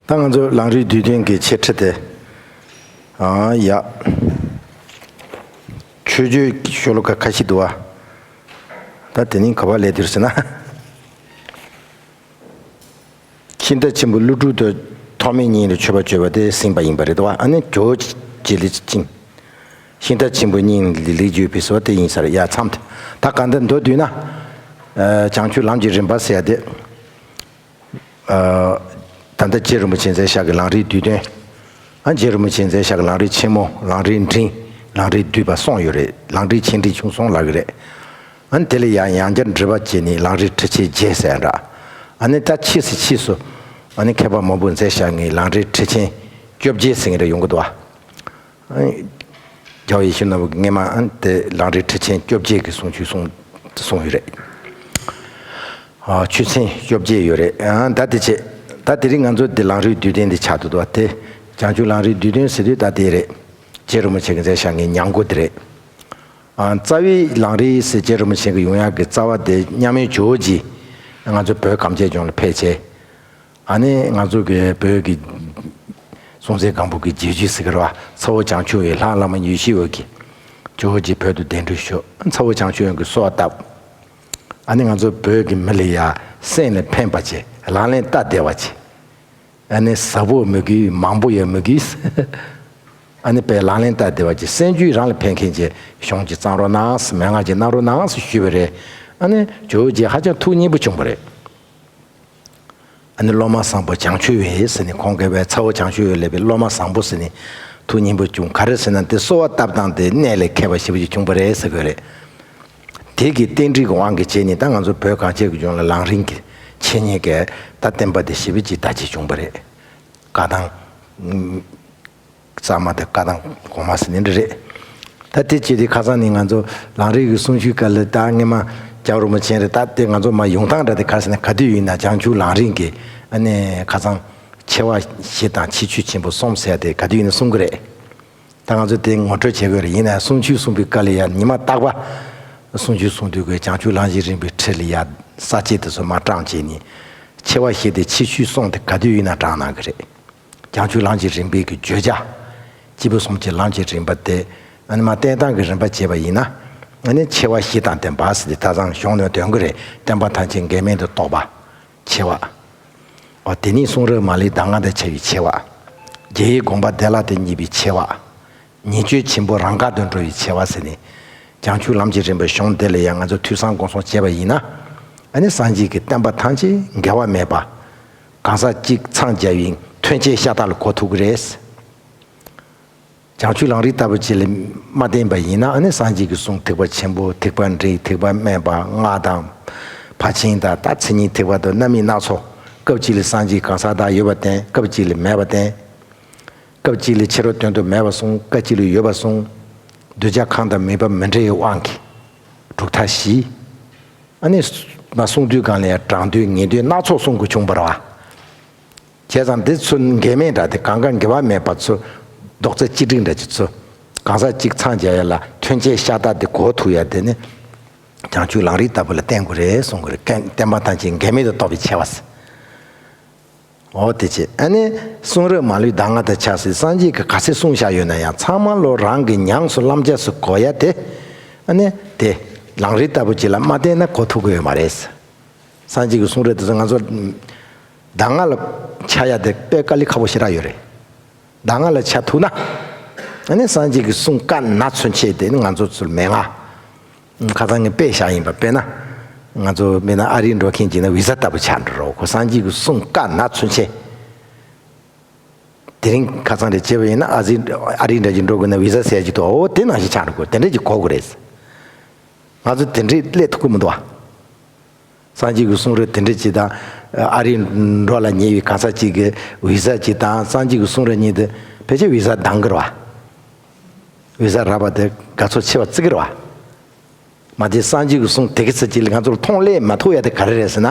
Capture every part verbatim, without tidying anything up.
ད་ང་ཚོ་ལམ་རིམ་བསྡུས་དོན་གྱི་འཆད་ཁྲིད་དེ། ཨ་ཡ། མཆོད་བརྗོད་ཤོ་ལོ་ཀ་ཁ་ཤས་འདུག་བ། ད་དེ་ནི་ག་པར་སླེབས་འདུག་ཟེར་ན། ཤིང་རྟ་ཆེན་པོ་ཀླུ་སྒྲུབ་དང་ཐོགས་མེད་གཉིས་ལ་མཆོད་པ་བརྗོད་པ་དེ་ཟིན་པ་ཡིན་པ་རེད་དོ། ཨ་ནི་ཇོ་བོ་རྗེ་ལ་བྱིན། ཤིང་རྟ་ཆེན་པོ་གཉིས་ལ་ལེགས་བརྗོད་པའི་སོ་དེ་ཡིན་ས་རེད། ཡ་མཚམས་དེ་ད་ག་འདི་མདོར་བསྡུས་ན། ཨ་བྱང་ཆུབ་ལམ་གྱི་རིམ་པ་ཟེར་ཡ་དེ། ཨ་ད་ལྟ་རྗེ་རིན་པོ་ཆེ་མཛད་བཞག་གི་ལམ་རིམ་བསྡུས་དོན། ཨ་རྗེ་རིན་པོ་ཆེ་མཛད་བཞག་གི་ལམ་རིམ་ཆེན་མོ། ལམ་རིམ་འབྲིང་། ལམ་རིམ་བསྡུས་པ་གསུམ་ཡོད་རེད། ལམ་རིམ་ཆེ་འབྲིང་ཆུང་གསུམ་ལབ་གི་རེད། ཨ་ནི་དེ་ལ་ཡང་ཡང་བསྐྱར་འགྲེལ་པ་བྱས་ནས་ལམ་རིམ་ཁྲིད་ཆེན་བརྒྱད་ཟེར་ཡ་འདྲ། ཨ་ནི་ད་ཕྱིས་སུ་ཕྱིས་སུ་ཨ་ནི་མཁས་པ་མང་པོས་མཛད་བཞག་ནས་ལམ་རིམ་ཁྲིད་ཆེན་བཅོ་བརྒྱད་ཟེར་མཁན་རེ་ཡོང་གི་འདུག་བ། ཨ་ནི་རྒྱལ་བ་ཡིད་བཞིན་ནོར་བུ་གིས་སྔས་མ་ཨ་ནི་དེ་ལམ་རིམ་ཁྲིད་ཆེན་བཅོ་བརྒྱད་ཀྱི་གསུང་ཆོས་གསུང་གསུང་ཡོད་རེད། ཨ་ཆོས་ཚན་བཅོ་བརྒྱད་ཡོད་རེད། ཨ་ད་དེ་བྱས། ད་དེ་རིང་ང་ཚོ་འདི་ལམ་རིམ་བསྡུས་དོན་འདི་ཆགས་འདུག་བ། དེ་བྱང་ཆུབ་ལམ་རིམ་བསྡུས་དོན་ཟེར་དུས་ད་དེ་རེད། རྗེ་རིན་པོ་ཆེ་གིས་མཛད་བཞག་ནས་ཉམས་མགུར་དེ་རེད། ཨ་རྩ་བའི་ལམ་རིམ་ཟེར་རྗེ་རིན་པོ་ཆེ་གི་ཡོང་ཡག་གི་རྩ་བ་དེ་མཉམ་མེད་ཇོ་བོ་རྗེ་ང་ཚོ་བོད་གངས་ཅན་ལྗོངས་ལ་ཕེབས་བྱས། ཨ་ནི་ང་ཚོ་གི་བོད་ཀྱི་སྲོང་བཙན་སྒམ་པོ་གི་རྗེས་འཇུག་ཟེར་གི་རེད་བ། ཚ་བོ་བྱང་ཆུབ་འོད། ལྷ་བླ་མ་ཡེ་ཤེས་འོད་ཀྱིས་ཇོ་བོ་རྗེ་བོད་དུ་གདན་འདྲེན་ཞུས། ཚ་བོ་བྱང་ཆུབ་འོད་ཀྱིས་གསོལ་བ་བཏབ། ཨ་ནི་ང་ཚོ་བོད་ཀྱི་མི་ལ་ཡ་སེམས་ལ་ཕན་པ་བྱེད། ལག་ལེན་སྟབས་བདེ་བ་བྱེད། ཨ་ནི་ཟབ་པོ་མི་དགོས། མང་པོ་ཡང་མི་དགོས། ཨ་ནི་དཔེ་ལག་ལེན་སྟབས་བདེ་བ་གྱི་སེམས་རྒྱུད་རང་ལ་ཕན་མཁན་གྱི་གཞུང་ཅིག་བརྩམས་རོགས་གནང་། མན་ངག་ཅིག་གནང་རོགས་གནང་ཞུས་པ་རེད། ཨ་ནི་ཇོ་བོ་རྗེ་ཧ་ཅང་ཐུགས་མཉེས་པོ་བྱུང་བ་རེད། ཨ་ནི་སློབ་མ་བཟང་པོ་བྱང་ཆུབ་འོད་ཟེར་ནས་ཁོང་གིས་བའི་ཚ་བོ་བྱང་ཆུབ་འོད་ལས་པའི་སློབ་མ་བཟང་པོ་ཟེར་ནས་ཐུགས་མཉེས་པོ་བྱུང་། ག་རེ་ཟེར་ན་དེ་གསོལ་བ་བཏབ་སྟངས་དེ་གནད་ལ་འཁེལ་བ་ཞེ་པོ་ཅིག་བྱུང་བ་རེད་ཟེར་དགོས་རེད། དེ་གི་རྟེན་འབྲེལ་གྱི་དབང་གིས་བྱས་ནས་ད་ང་ཚོ་བོད་གངས་ཅན་གྱི་ལྗོངས་ལ་ལམ་རིམ་གྱི་འཆད་ཉན་གྱི་ད་བསྟན་པ་དེ་ཞེ་པོ་ཅིག་དར་རྒྱས་བྱུང་བ་རེད། བཀའ་ཐང་གཙང་མ་དང་བཀའ་ཐང་གོང་མ་ཟེར་ནི་འདི་རེད། ད་དེ་བྱས་དུས་ཁ་སང་ནས་ང་ཚོ་ལམ་རིམ་གྱི་གསུང་ཆོས་སྐབས་ལ་ད་སྔས་མ་རྒྱལ་བ་རིན་པོ་ཆེ་རེད། ད་དེ་ང་ཚོ་མ་ཡོང་སྟངས་འདྲ་དེ་ག་རེ་ཟེར་ན། ག་དུས་ཡིན་ན་བྱང་ཆུབ་ལམ་རིམ་གྱི་ཨ་ནི་ཁ་སང་ཆེ་བ་བཞི་དང་ཕྱིར་བཅོས་ཆེན་པོ་གསུམ་ཟེར་ཏེ་ག་དུས་ཡིན་ན་གསུང་གི་རེད། ད་ང་ཚོ་དེ་ངོ་སྤྲོད་བྱེད་དགོས་རེད། ཡིན་ན་གསུང་ཆོས་གསུང་པའི་སྐབས་ལ་ཡ་ཉི་མ་རྟག་པར་གསུང་ཆོས་གསུང་དུས་ཀྱི་བྱང་ཆུབ་ལམ་གྱི་རིམ་པའི་ཁྲིད་ལ་ཡ་ས་བཅད་དེ་ཚོ་མར་དྲངས་བྱས་ནས་ཆེ་བ་བཞི་དེ་ཕྱིར་བཅོས་གསུམ་དེ་ག་དུས་ཡིན་ན་དྲངས་གནང་གི་རེད། བྱང་ཆུབ་ལམ་གྱི་རིམ་པའི་གི་བརྗོད་བྱ། སྐྱེས་བུ་གསུམ་གྱི་ལམ་གྱི་རིམ་པ་དེ་ཨ་ནི་མར་བསྟན་སྟངས་ཀྱི་རིམ་པ་བྱས་པ་ཡིན་ན། ཨ་ནི་ཆེ་བ་བཞི་དང་ལྡན་པ་ཟེར་ཏེ་ད་ཚང་གཞུང་ནས་འདོན་གི་རེད། བསྟན་པ་ཐམས་ཅད་འགལ་མེད་དུ་རྟོགས་པ། ཆེ་བ། འོ་དེ་ནས་གསུང་རབ་མ་ལུས་གདམས་ངག་དང་འཆར་བའི་ཆེ་བ། རྒྱལ་བའི་དགོངས་པ་བདེ་བླག་ཏུ་རྙེད་པའི་ཆེ་བ། ཉེས་སྤྱོད་ཆེན་པོ་རང་དགར་དུ་འགྲོ་བའི་ཆེ་བ་ཟེར་ནས། བྱང་ཆུབ་ལམ་གྱི་རིམ་པའི་གཞུང་འདི་ལ་ཡང་ང་ཚོ་ཐོས་བསམ་སྒོམ་གསུམ་བྱས་པ་ཡིན་ན། ཨ་ནི་སངས་རྒྱས་ཀྱི་བསྟན་པ་ཐམས་ཅད་འགལ་བ་མེད་པ། གང་ཟག་གཅིག་འཚང་རྒྱ་བའི་ཐོན་སྐྱེད་ཤ་སྟག་ལ་གོ་ཐུབ་ཀྱི་རེད། བྱང་ཆུབ་ལམ་རིམ་ལྟ་བུ་ཅིག་ལ་མ་བརྟེན་པ་ཡིན་ན། ཨ་ནི་སངས་རྒྱས་ཀྱི་གསུང་ཐེག་པ་ཆེན་པོ། ཐེག་པ་འགྲིག་ཐེག་པ་དམན་པ། སྔགས་དང་ཕར་ཕྱིན་དང་ད་མཚན་ཉིད་ཐེག་པ་དང་རྣམ་སྨིན་སྣ་ཚོགས། སྐབས་གཅིག་ལ་སངས་རྒྱས་གང་ཟག་བདག་ཡོད་པ་བསྟན། སྐབས་གཅིག་ལ་མེད་པ་བསྟན། སྐབས་གཅིག་ལ་ཕྱི་རོལ་དོན་དུ་མེད་པར་གསུངས། སྐབས་གཅིག་ལ་ཡོད་པར་གསུངས། གདུལ་བྱ་གང་དང་མོས་པ་མི་འབྲལ་བའི་དབང་གིས་གྲུབ་མཐའ་བཞི། ཨ་ནི་མ་གསུང་དུས་གང་ལ་ཡང་དྲང་དོན་ངེས་དོན་སྣ་ཚོགས་གསུང་དགོས་བྱུང་བ་རེད་བ། བྱས་ཙང་འདི་ཚོ་འགལ་མེད་འདྲ་དེ། གང་ག་འགལ་བ་མེད་པ་ཚོ། རྡོག་རྩ་གཅིག་སྒྲིལ་འདྲ་ཅིག་ཚོ། གང་ཟག་གཅིག་འཚང་རྒྱ་ཡ་ལ་ཐོན་སྐྱེད་ཤ་སྟག་དེ་གོ་ཐུབ་ཡ་དེ་ནི། བྱང་ཆུབ་ལམ་རིམ་ལྟ་བུ་ལ་བརྟེན་དགོས་རེད་གསུང་གི་རེད། བསྟན་པ་ཐམས་ཅད་འགལ་མེད་དུ་རྟོགས་པའི་ཆེ་བ་ཟེར། འོ་དེ་བྱས། ཨ་ནི་གསུང་རབ་མ་ལུས་གདམས་ངག་དང་འཆར་ཟེར། སངས་རྒྱས་ཀྱིས་ག་ཚད་གསུངས་བཞག་ཡོད་ན་ཡང་ཚང་མ་ལོ་རང་གིས་ཉམས་སུ་བླང་བྱས་སུ་གོ་ཡ་དེ། ཨ་ནི་དེ་ལམ་རིམ་ལྟ་བུ་ཅིག་ལ་མ་བརྟེན་ན་གོ་ཐུབ་ཀྱི་ཡོད་མ་རེད། སངས་རྒྱས་ཀྱི་གསུང་རབ་དེ་ཚོ་ང་ཚོ་གདམས་ངག་ལ་འཆར་ཡ་དེ་དཔེ་དཀའ་ལས་ཁག་པོ་ཞེ་དྲག་ཡོད་རེད། གདམས་ངག་ལ་འཆར་ཐུབ་ན། ཨ་ནི་སངས་རྒྱས་ཀྱི་གསུང་བཀའ་ན་མཚོན་ཆེད་དེ་ནི་ང་ཚོ་ཚུར་མན་ངག་ཁ་སང་ངས་དཔེ་བཞག་ཡིན་པ། དཔེར་ན། ང་ཚོ་དཔེར་ན་ཨ་རིར་འགྲོ་མཁན་ཅིག་ན་བི་ཟ་ལྟ་བུ་ཆགས་འགྲོ་རོགས། ཁོ་སངས་རྒྱས་ཀྱི་གསུང་བཀའ་ན་མཚོན་ཆེད། དེ་རིང་ཁ་སང་རེ་བྱས་པ་ཡིན་ན་ཨ་ཟི་ཨ་རིའི་འདྲ་ཅིག་འགྲོ་དགོས་ན་བི་ཟ་ཟེར་ཡ་ཅིག་འདུག་འོ་དེ་ནང་བཞིན་ཆགས་འགྲོ་དགོས། དེ་འདྲ་ཅིག་གོ་དགོས་རེད། ང་ཚོ་དེ་འདྲས་སླེབས་ཐུབ་ཀྱི་མི་འདུག་བ། སངས་རྒྱས་ཀྱི་གསུང་རབ་དེ་འདྲ་ཅིག་དང་། ཨ་རིར་འགྲོ་ལ་ཉེ་བའི་གང་ཟག་ཅིག་གིས་བི་ཟ་ཅིག་དང་སངས་རྒྱས་ཀྱི་གསུང་རབ་གཉིས་དེ་ཕལ་ཆེར་བི་ཟ་འདང་གི་རེད་བ། བི་ཟ་རག་པ་དེ་དགའ་ཚོར་ཆེ་བ་བརྩི་གི་རེད་བ། མ་དེ་སངས་རྒྱས་ཀྱི་གསུང་དེ་གི་ཚིག་ཅིག་ལ་ང་ཚོར་མཐོང་སླེབས་མ་ཐུབ་ཡ་དེ་ག་རེ་རེད་ཟེར་ན།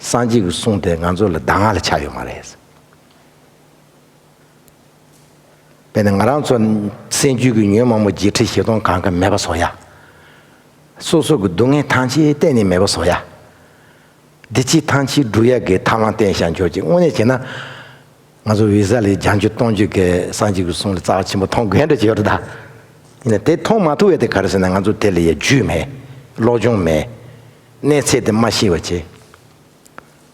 སངས་རྒྱས་ཀྱི་གསུང་དེ་ང་ཚོ་ལ་གདམས་ངག་ལ་ཆགས་ཡོད་མ་རེད། དཔེར་ན་ང་རང་ཚོ་སེམས་རྒྱུད་ཀྱི་ཉོན་མོངས་པ་བརྒྱད་ཁྲི་བཞི་སྟོང་གང་ག་མེད་པ་བཟོ་ཡ། སོ་སོ་གི་སྡུག་བསྔལ་ཐམས་ཅད་གཏན་ནས་མེད་པ་བཟོ་ཡ། བདེ་སྐྱིད་ཐམས་ཅད་སྒྲུབ་ཡ་གི་ཐབས་ལམ་བསྟན་བཞག་ཆོག་ཅིག་དངོས་གནས་བྱས་ན། ང་ཚོ་འོད་གསལ་ལས་བརྒྱ་འགྱུར་སྟོང་འགྱུར་གྱི་སངས་རྒྱས་ཀྱི་གསུང་ལས་རྩ་བ་ཆེན་པོ་མཐོང་དགོས་འདྲ་ཅིག་ཡོད་རེད་ད། ཡིན་ན་དེ་མཐོང་མ་ཐུབ་པའི་དེ་ག་རེ་ཟེར་ན། ང་ཚོ་དེ་ལ་ཡ་རྒྱུས་མེད། བློ་སྦྱོང་མེད། གནས་ཚད་དེ་མ་ཤེས་པ་བྱས།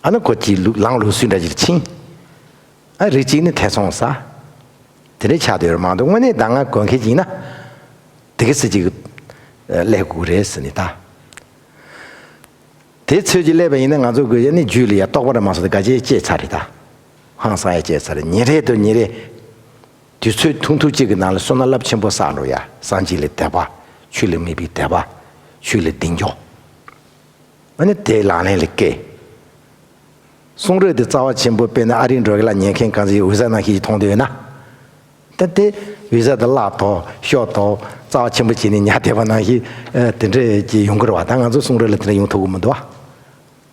ཨ་ནི་ཁོ་གཅིག་ལུག་ལངས་ལུགས་སྲོལ་འདྲ་ཅིག་ཕྱིན། ཨ་རིགས་གཅིག་ནི་ཐེ་ཚོམ་ཟ། དེ་འདྲའི་ཆགས་བསྡད་ཡོད་རེད་མ་གཏོགས། དངོས་གནས་ད་ང་དགོས་མཁན་ཅིག་ཡིན་ན། དེ་གི་སྲིད་ཅིག་ཀླད་ཀོར་རེད་ཟེར་ནི་ད། དེ་ཚོད་ཀྱིས་སླེབས་པ་ཡིན་ན་ང་ཚོ་གི་ཡ་ནི་རྒྱུད་ལ་ཡ་རྟོགས་པ་ར་མ་སོང་དེ་ག་ཅེ་སྐྱེས་ཚར་རེད་ད། ཧང་སང་ཡ་སྐྱེས་ཚར་རེད། ཉིན་རེ་དང་ཉིན་རེ། དུས་ཚོད་ཐུང་ཐུང་གཅིག་གི་ནང་ལ་བསོད་ནམས་རླབས་ཆེན་པོ་བསགས་འགྲོ་ཡ། སངས་རྒྱས་ལ་དད་པ། ཆོས་ལ་དམིགས་པའི་དད་པ། ཆོས་ལ་གདེང་འཇོག་ཨ་ནི་དེ་ལག་ལེན་ལ་བཀལ། གསུང་རབ་དེ་རྩ་བ་ཆེན་པོ་དཔེར་ན་ཨ་རིའི་འགྲོ་གི་ལ་ཉན་མཁན་གང་ཟིག་འོད་གསལ་ནང་བཞིན་ཞིག་མཐོང་བསྡད་ཡོད་ན། ད་དེ་འོད་གསལ་དེ་བརླག་ཐོག་ཤོར་ཐོག་རྩ་བ་ཆེན་པོ་བྱས་ནས་ཉར་བསྡད་པ་ནང་བཞིན་ཨ་དེ་འདྲ་ཅིག་ཡོང་གི་རེད་བ། ད་ང་ཚོ་གསུང་རབ་ལ་དེ་འདྲ་ཡོང་ཐུབ་ཀྱི་མི་འདུག་བ།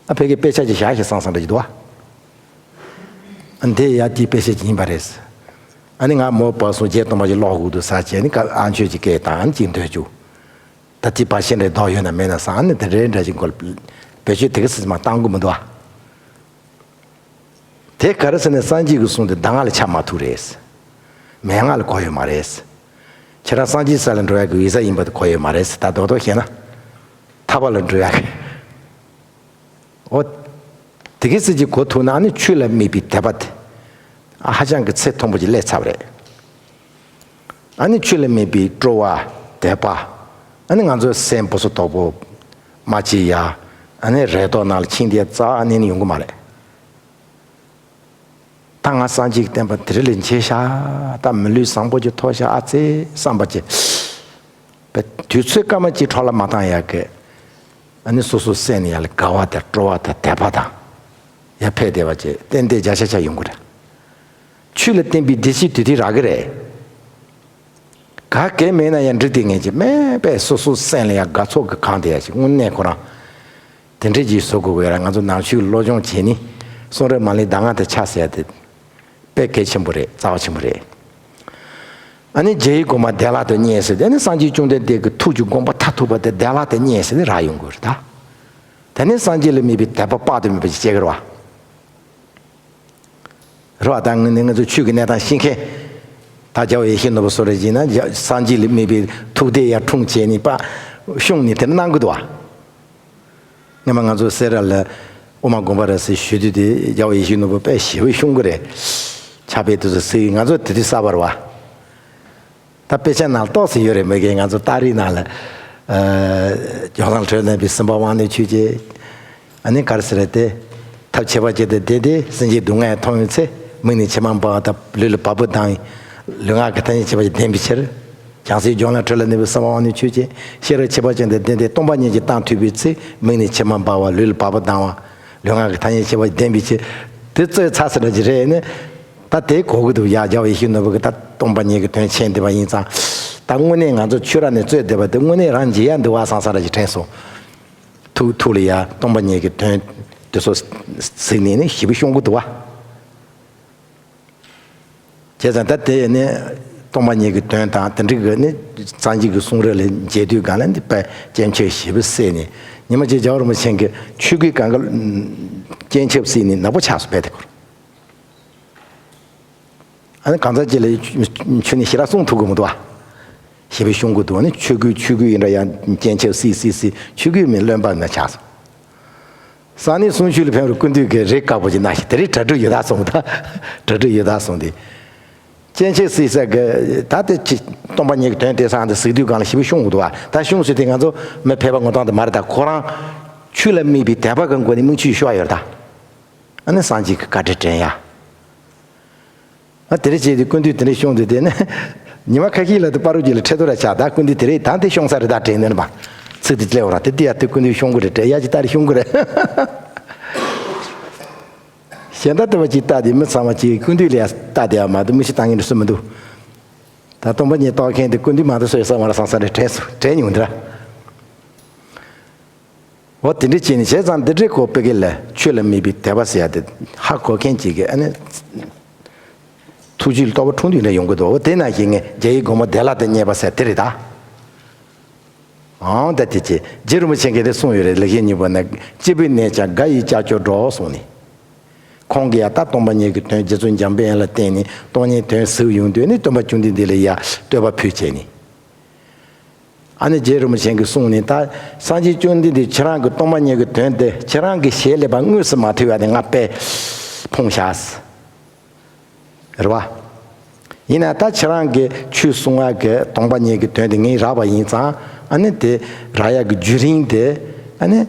ཨ་ཕ་གིའི་དཔེ་ཆ་ཅིག་བཞག་ཞིག་བསམ་བསམ་འདྲ་ཅིག་འདུག་བ། ཨ་འདི་ཡ་དེའི་དཔེ་ཆ་ཅིག་ཡིན་པ་རེད། ཨ་ནི་ང་མོ་བར་སོང་བརྒྱད་སྟོང་པ་ཅིག་ཀློག་དགོས་འདུག་ཟེར་བྱས་ནི་ཨ་མཆོད་ཅིག་སྐད་བཏང་ཨ་ནི་ཅིག་འདོད་བཅུག་ད་དེ་བར་ཤེས་འདྲ་ལྡོག་ཡོད་ན་མེད་ན་བསམ། ཨ་ནི་དེ་འདྲའི་འདྲ་ཅིག་མགོ་ལ་བེད་སྤྱོད་དེ་ག་སྲིད་མ་བཏང་དགོས་མི་འདུག་ཨ། དེ་ག་རེ་ཟེར་ན་སངས་རྒྱས་ཀྱི་གསུང་དེ་གདམས་ངག་ལ་ཆ་མ་ཐུག་རེད། མན་ངག་ལ་གོ་ཡོད་མ་རེད། ཁྱེད་རང་སངས་རྒྱས་ས་ལ་འགྲོ་ཡག་གི་འོད་གསལ་ཡིན་པ་དེ་གོ་ཡོད་མ་རེད། ད་རྡོག་རྡོག་བཤད་ན། ཐར་པ་ལ་འགྲོ་ཡག་གི། འོ། དེ་ག་སྲིད་ཅིག་གོ་ཐུབ་ན་ཨ་ནི་ཆོས་ལ་དམིགས་པའི་དད་པ་དེ། ཨ་ཧ་ཅང་གི་ཚད་མཐོན་པོ་ཅིག་སླེབས་ཚར་བ་རེད། ཨ་ནི་ཆོས་ལ་དམིགས་པའི་སྤྲོ་བ། དད་པ། ཨ་ནི་ང་ཚོའི་སེམས་པོ་སོ་དོག་པོ། མ་སྐྱེ་ཡ། ཨ་ནི་རེ་དོགས་ནང་ལ་ཕྱིན་ཏེ་རྩ་ནས་ནི་ཡོང་གི་མ་རེད། ད་ང་སངས་རྒྱས་ཀྱི་བསྟན་པ་དེ་རིང་ལས་མཇལ་ཤག་ད་མི་ལུས་བཟང་པོ་ཅིག་ཐོབ་ཤག་ཨ་ཙི་བསམ་པ་ཅིག་པའི་དུས་ཚོད་སྐར་མ་གཅིག་འཕྲོ་བརླག་མ་བཏང་ཡག་གི། ཨ་ནི་སོ་སོའི་སེམས་ནས་ཡར་ལ་དགའ་བ་དང་སྤྲོ་བ་དང་དད་པ་དང་། ཡར་འཕེལ་བསྡད་པ་ཅིག་ཏན་ཏན་བརྒྱ་ཆ་བརྒྱ་ཡོང་གི་རེད། ཆོས་ལ་བརྟེན་པའི་བདེ་སྐྱིད་དུས་དུས་རག་གི་རེད། ག་གེ་མེད་ན་ཡང་འགྲིག་དེ་ངེས་ཀྱི་མེད་པས་སོ་སོའི་སེམས་ལ་ཡང་དགའ་ཚོར་གྱི་གང་དེ་ཡང་ཞིག་དངོས་གནས་ཁོ་རང་དེ་འདྲས་ཀྱིས་བཟོ་དགོས་ཀྱི་ཡོད་ར། ང་ཚོ་ནང་ཆོས་ཀྱི་སློབ་སྦྱོང་བྱས་ནི་གསུང་རབ་མ་ལུས་གདམས་ངག་དེ་ཆ་ཟེར་ཡ་དེ་དཔེ་གལ་ཆེན་པོ་རེད། རྩ་བ་ཆེན་པོ་རེད། ཨ་ནི་རྒྱལ་བའི་དགོངས་པ་བདེ་བླག་ཏུ་བརྙེས་ཟེར་དེ་ནི་སངས་རྒྱས་བཅོམ་ལྡན་འདས་ཀྱི་ཐུགས་ཀྱི་དགོངས་པ་མཐར་ཐུག་པ་དེ་བདེ་བླག་ཏུ་བརྙེས་ཟེར་ནི་རག་ཡོང་དགོས་རེད་ད། དེ་ནི་སངས་རྒྱས་ལ་དམིགས་པའི་དད་པ་དཔག་ཏུ་མེད་པ་ཞིག་སྐྱེ་གི་རེད་བ། རེད་བ། ད་ངས་ནི་ང་ཚོ་ཆོས་ཀྱི་གནས་སྟངས་ཤེས་མཁན། ད་རྒྱལ་བ་ཡིད་བཞིན་ནོར་བུ་སོགས་རེ་བྱས་ན་རྒྱ་སངས་རྒྱས་ལ་དམིགས་པའི་ཐུགས་དེ་ཡར་འཁྲུངས་བྱས་ནས་པ། བཤུམས་ནས་དེ་འདྲ་གནང་གི་འདུག་བ། སྔོན་མ་ང་ཚོ་སེ་ར་ལ་དབུ་མ་དགོངས་པ་རབ་གསལ་ཞུ་དུས་དེ་རྒྱལ་བ་ཡིད་བཞིན་ནོར་བུ་དཔེ་ཞེ་པོ་བཤུམས་གི་རེད། ཕྱག་དཔེ་དེ་ཚོ་གཟིགས་ང་ཚོ་དེ་དུས་གསར་པ་རེད་བ། ད་དཔེ་ཆ་ནང་ཏོག་ཙམ་ཡོད་རེད་མོད་ཀྱི། ང་ཚོ་རྟགས་རིགས་ནང་ལ། ཨ། ཇོ་ནང་ཁྲོད་ལ་བསམ་པ་དབང་ནི་ཆོས་ཀྱི། ཨ་ནི་ག་རེ་ཟེར་རེད་དེ། ཐབས་ཁྱད་པར་ཅན་དུ་བདེ་སྟེ་སེམས་ཅན་སྡུག་བསྔལ་མཐོང་བའི་ཚེ། མིག་ནས་མཆི་མ་འབབ་པ་དང་ལུས་ལ་བ་སྤུ་ལྡང་བའི། ལུས་ངག་གི་ཐ་སྙད་ཁྱད་པར་ཅན་ལྡན་པའི་ཕྱིར། བྱང་སེམས་ཇོ་ནང་ཁྲོད་ལ་གནས་པའི་བསམ་པ་དབང་ནི་ཆོས་ཀྱི། ཤེས་རབ་ཁྱད་པར་ཅན་དུ་བདེ་སྟེ་སྟོང་པ་ཉིད་ཀྱི་གཏམ་ཐོས་པའི་ཚེ། མིག་ནས་མཆི་མ་འབབ་པ་ལུས་ལ་བ་སྤུ་ལྡང་བ། ལུས་ངག་གི་ཐ་སྙད་ཁྱད་པར་ཅན་ལྡན་པའི་ཕྱིར། དེ་རྩོད་ཚར་ཟེར་འདྲ་ཅིག་རེད་ནི། ད་དེ་གོ་གི་འདུག་ཡ། རྒྱལ་བ་ཡིད་བཞིན་ནོར་བུ་གིས་ད་སྟོང་པ་ཉིད་ཀྱི་དོན་མཁྱེན་བསྡད་པ་ཡིན་ཙང་། ད་དངོས་གནས་ང་ཚོ་ཆོས་ར་ནས་རྩོད་བསྡད་པ་དེ་དངོས་གནས་རང་འཇལ་ཡ་འདུག་བ་བསམ་བསམ་འདྲ་ཅིག་དྲན་སོང་། ཐུགས་ཐུགས་ལ་ཡ་སྟོང་པ་ཉིད་ཀྱི་དོན་དེ་ཚོ་གཟིགས་ནས་ནི་ཞེ་པོ་བཤུམ་གི་འདུག་བ། བྱས་ཙང་ད་དེ་ནི་སྟོང་པ་ཉིད་ཀྱི་དོན་དང་དེ་འདྲ་གི་ནི་སངས་རྒྱས་ཀྱི་གསུང་རབ་ལ་མཇལ་དུས་སྒང་ལ་འདི་དཔེ་སྐྱེ་མཆེད་ཞེ་པོ་བསད་ནས། ཉི་མ་གཅིག་རྒྱལ་བ་རིན་པོ་ཆེ་གིས་ཆོས་གོས་གང་ག་སྐྱེ་མཆེད་བསད་ནས་ནག་པོ་ཆགས་སོང་བས་དེ་ཁོར། ཨ་ནི་གང་ཟག་ཅིག་ལ་ཁྱོད་ནི་ཞེ་དྲག་གསུང་ཐུབ་ཀྱི་མི་འདུག་བ། ཞེ་པོ་བཤུམ་གྱི་འདུག་ནི་ཆོས་གོས་ཆོས་གོས་ཡིན་འདྲ་ཡང་སྐྱེ་མཆེད་བསད་བསད་བསད། ཆོས་གོས་མིན་བློན་པ་ན་ཆགས་སོང་། ས་གནས་གསུང་ཆོས་ལ་ཕེབས་རུ་སྐུ་མདུན་གྱིས་རས་དཀར་པོ་ཅིག་གནང་ཞིང་དེ་རིང་གྲ་སྒྲིག་ཡོད་ད་གསུངས། ད་གྲ་སྒྲིག་ཡོད་ད་གསུངས་ཏེ། སྐྱེ་མཆེད་བསད་ས་གི་ད་དེ་ཅི་སྟོང་པ་ཉིད་ཀྱི་དོན་དེ་སང་དེ་གཟིགས་དུས་སྒང་ལ་ཞེ་པོ་བཤུམ་གྱི་འདུག་བ། ད་བཤུམ་ཟེར་དེ་ང་ཚོ་མི་ཕལ་པ་ངོ་སྤྲོད་དེ་མ་རེད། ད་ཁོ་རང་ཆོས་ལ་དམིགས་པའི་དད་པ་གི་སྒོ་ནས་མིག་ཆུ་ཤོར་ཡོད་རེད་ད། ཨ་ནི་སངས་རྒྱས་ཀྱི་བཀའ་དྲིན་དྲན་ཡ། ཨ་དེ་རེ་བྱས་ཏེ་སྐུ་མདུན་དེ་འདྲ་བཤུམ་དུས་དེ་ནི་ཉི་མ་ཁ་ཤས་ལ་དུ་པ་རུ་རྒྱུད་ལ་ཁྲེ་ཐོ་ར་ཆགས། ད་སྐུ་མདུན་དེ་རེ་ད་དེ་བཤུམ་ས་རེད་ད་དྲན་ནས་པ། ཚིག་དེ་ལེ་འོ་ར་དེ་དེ་ཡ་དེ་སྐུ་མདུན་བཤུམ་གི་རེད་དྲན་ཡ་ཅི་ལྟར་བཤུམ་གི་རེད། གཞན་དག་ལྟ་བ་ཅིག་ལྟ་དེ་མི་ཚང་མ་ཅིག་སྐུ་མདུན་ལ་ཡ་ལྟ་དེ་ཡ་མ་དུ་མི་ཤི་བཏང་ངེས་འདྲ་སུ་མི་འདུག་ད་སྟོང་པ་ཉིད་རྟོགས་མཁན་དེ་སྐུ་མདུན་མ་དུ་སོས་ས་མ་ར་སང་ས་རེད་དྲན་སོ་དྲན་མྱོང་འདི་ར། འོ་དེ་འདྲ་བྱས་ནས་བྱས་ཙང་འདི་འདྲའི་སྐོར་དཔེ་གལ་ལ་ཆོས་ལ་དམིགས་པའི་དད་པ་ཟེར་ཡ་དེ་ཧ་གོ་མཁན་ཅིག་གིས་ཨ་ནི་ཐུགས་རྒྱུད་ལ་རྟོགས་པ་འཁྲུངས་དུས་འདྲ་ཡོང་གི་འདུག་འོ་དེ་ནང་བཞིན་ངས་རྒྱལ་བའི་དགོངས་པ་བདེ་བླག་ཏུ་བརྙེས་པ་ཟེར་དེ་རེད་ད། ཨང་ད་དེ་ཅི་རྗེ་རིན་པོ་ཆེ་གིས་དེ་གསུངས་ཡོད་རེད། ལེགས་བཤད་སྙིང་པོ་ན་སྐྱེས་བུའི་གནས་ཀྱང་དགའ་ཡིས་ཀྱག་ཀྱོག་སྒྲོག་གསུངས་ནས། ཁོང་གིས་ཡང་ད་སྟོང་པ་ཉིད་ཀྱི་དོན་རྗེ་བཙུན་འཇམ་དཔལ་དབྱངས་ལ་བསྟན་ནས་སྟོང་ཉིད་དོན་གཟིགས་ཡོང་དུས་ནི་སྟོན་པ་བཅོམ་ལྡན་འདས་ལ་ཡང་བསྟོད་པ་ཕུལ་བྱས་ནས། ཨ་ནི་རྗེ་རིན་པོ་ཆེ་གིས་གསུངས་ནས། ད་སངས་རྒྱས་བཅོམ་ལྡན་འདས་ཁྱེད་རང་གི་སྟོང་པ་ཉིད་ཀྱི་དོན་དེ་ཁྱེད་རང་གི་ཞལ་ལས་པ་དངོས་སུ་མ་ཐོས་པ་དེ་ང་དཔེ་ཕུང་བཞག་ཟེར། རེད་བ། ཡིན་ན་ད་ཁྱེད་རང་གིས་ཆོས་གསུང་བ་གི་སྟོང་པ་ཉིད་ཀྱི་དོན་དེ་ངས་རག་པ་ཡིན་ཙང་། ཨ་ནི་དེ་རག་ཡག་གི་བརྒྱུད་རིམ་དེ། ཨ་ནི་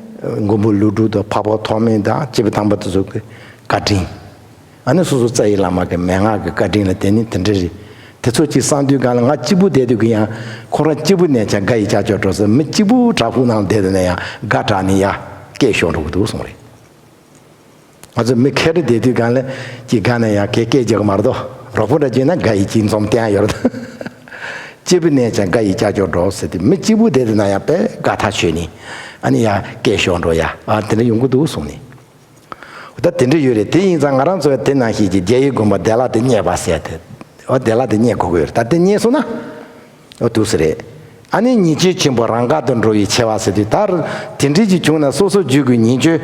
མགོན་པོ་ཀླུ་སྒྲུབ་དང་འཕགས་པ་ཐོགས་མེད་དང་སྐྱེས་བུ་དམ་པ་དེ་ཚོ་གི་བཀའ་དྲིན། ཨ་ནི་སོ་སོ་རྩ་བའི་བླ་མ་གི་མན་ངག་གི་བཀའ་དྲིན་ལ་བརྟེན་ནས་དེ་འདྲ་རེད། དེ་ཚོ་གཅིག་བསམ་དུས་གང་ལ་ང་གཅིག་པུ་བསྡད་དུས་ཀྱི་ཡང་ཁོ་རང་གཅིག་པུ་གནས་ཀྱང་དགའ་ཡི་ཅག་ཅོག་འགྲོ་ཟེར། མི་གཅིག་པུ་བྲག་ཕུག་ནང་བསྡད་དུས་ན་ཡང་དགའ་དྲགས་ནས་ཡ་སྐད་ཤོར་འགྲོ་གི་འདུག་གསུངས་རེད། ང་ཚོ་མི་ཁེར་བསྡད་དུས་གང་ལ་གཅིག་དགའ་ན་ཡང་སྐད་སྐད་རྒྱག་གི་མ་རེད་དོ། རོགས་པོ་འདྲ་བྱས་ན་དགའ་ཡི་གཅིག་འཛོམས་བསྟན་ཡོད་རེད། གཅིག་པུ་གནས་ཀྱང་དགའ་ཡི་ཅག་ཅོག་འགྲོ་ཟེར་ཏེ། མི་གཅིག་པུ་བསྡད་དུས་ན་ཡང་དཔེ་དགའ་ཐག་ཆོད་ནས། ཨ་ནི་ཡ་སྐད་ཤོར་འགྲོ་ཡ། ཨ་དེ་འདྲ་ཡོང་གི་འདུག་གསུངས་ནས། ད་དེ་འདྲ་ཡོད་རེད། དེ་ཡིན་ཙང་ང་རང་ཚོ་དེ་ནང་བཞིན་གྱི་རྒྱལ་བའི་དགོངས་པ་བདེ་བླག་ཏུ་བརྙེས་པ་ཟེར་ཏེ། འོ་བདེ་བླག་ཏུ་བརྙེས་དགོས་ཀྱི་ཡོད་རེད། ད་དེ་བརྙེས་སོང་ན་འོ་འདུག་སེ་རེད། ཨ་ནི་ཉེས་སྤྱོད་ཆེན་པོ་རང་དགར་དུ་འགྲོ་བའི་ཆེ་བ་ཟེར་དུས། ད་དེ་འདྲ་ཅིག་བྱུང་ན་སོ་སོ་རྒྱུད་ཀྱི་ཉེས་སྤྱོད།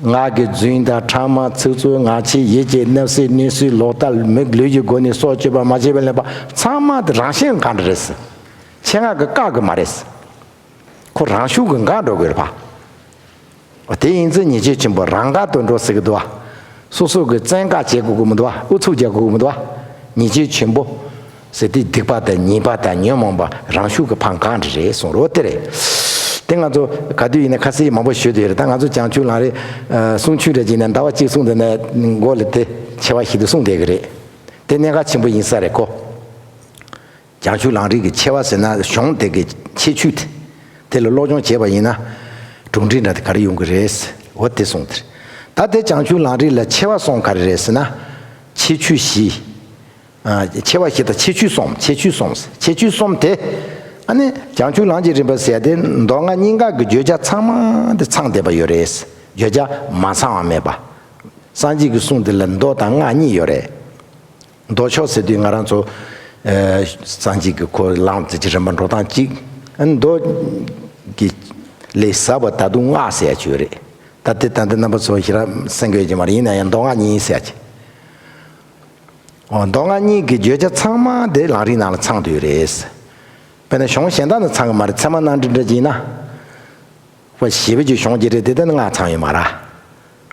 ངག་གི་རྫུན་དང་ཕྲ་མ་ཚིག་རྩུབ་ངག་འཁྱལ་ཡིད་ཀྱི་བརྣབ་སེམས་གནོད་སེམས་ལོག་ལྟ་མི་ལུས་ཀྱི་སྒོ་ནས་སྲོག་གཅོད་པ་མ་བྱས་པའི་ལེན་པ་ཚང་མ་དེ་རང་བཞིན་འགལ་འདྲ་རེད་ཟེར། ཆེད་མངགས་ཀྱིས་བཀག་གི་མ་རེད་ཟེར། ཁོ་རང་ཤུགས་ཀྱིས་འགག་འགྲོ་དགོས་རེད་པ། འོ་དེ་ཡིན་ཚེ་ཉེས་སྤྱོད་ཆེན་པོ་རང་དགར་དུ་འགྲོ་ཟེར་གི་འདུག་བ། སོ་སོ་གི་བཙན་བཀག་བྱེད་དགོས་ཀྱི་མི་འདུག་བ། ཨུ་ཚུགས་རྒྱག་དགོས་ཀྱི་མི་འདུག་བ། ཉེས་སྤྱོད་ཆེན་པོ་ཟེར་དེ་སྡིག་པ་དང་ཉེས་པ་དང་ཉོན་མོངས་པ་རང་ཤུགས་ཀྱིས་ཕར་འགག་འདྲ་རེད་གསུངས་རེད། འོ་དེ་རེད། དེ་ང་ཚོ་ག་དུས་ཡིན་ན་ཁ་གསལ་མང་པོ་ཞུས་བསྡད་ཡོད་རེད། ད་ང་ཚོ་བྱང་ཆུབ་ལམ་རིམ་གསུང་ཆོས་འདྲ་བྱས་ན་ཟླ་བ་གཅིག་གསུང་བསྡད་ན་མགོ་ལ་དེ་ཆེ་བ་ཞིག་ཏུ་གསུངས་བསྡད་གི་རེད། དེ་གནད་འགག་ཆེན་པོ་ཡིན་ས་རེད་ཁོ། བྱང་ཆུབ་ལམ་རིམ་གྱི་ཆེ་བ་ཟེར་ན་གཞུང་དེ་གི་ཁྱད་ཆོས་དེ། དེ་ལ་སློབ་སྦྱོང་བྱས་པ་ཡིན་ན་གྲུབ་འབྲས་འདྲ་དེ་ག་རེ་ཡོང་གི་རེད། འོ་དེ་གསུངས་དེ། ད་དེ་བྱང་ཆུབ་ལམ་རིམ་ལ་ཆེ་བ་གསུམ་ག་རེ་རེད་ཟེར་ན། ཁྱད་ཆོས་བཞི། ཨ་ཆེ་བ་བཞི་དང་ཁྱད་ཆོས་གསུམ། ཁྱད་ཆོས་གསུམ། ཁྱད་ཆོས་གསུམ་དེ། ཨ་ནི་བྱང་ཆུབ་ལམ་གྱི་རིམ་པ་ཟེར་ཡ་དེ་མདོ་སྔགས་གཉིས་ཀ་གི་བརྗོད་བྱ་ཚང་མ་དེ་ཚང་བསྡད་པ་ཡོད་རེད། བརྗོད་བྱ་མ་ཚང་བ་མེད་པ། སངས་རྒྱས་ཀྱི་གསུང་དེ་ལ་མདོ་དང་སྔགས་གཉིས་ཡོད་རེད། མདོ་ཕྱོགས་ཟེར་དུས་ང་རང་ཚོ་ཨ་སངས་རྒྱས་ཀྱི་ཁོ་ལམ་དེ་གི་རིམ་པ་འགྲོ་སྟངས་གཅིག། ཨ་མདོ་གི་ལས་ཟབ་པ་ད་དུང་སྔགས་ཟེར་ཡ་ཅིག་ཡོད་རེད། ད་དེ་ད་ལྟ་རྣམ་པ་ཚོ་ཞེ་དྲག་གསན་གྱི་ཡོད་ཀྱི་མ་རེད། ཡིན་ན་ཡང་མདོ་སྔགས་གཉིས་ཟེར་ཡ་ཅིག། འོ་མདོ་སྔགས་གཉིས་ཀྱི་བརྗོད་བྱ་ཚང་མ་དེ་ལམ་རིམ་ནང་ལ་ཚང་བསྡད་ཡོད་རེད། དཔེར་ན་གཞུང་གཞན་དག་ནང་ཚང་གི་མ་རེད། ཚད་མ་རྣམ་འགྲེལ་འདྲ་ཅིག་ཡིན་ན། པ་ཞེས་པའི་གི་གཞུང་གི་རེད་དེ། དེ་ནི་སྔགས་ཚང་ཡོད་མ་རེད།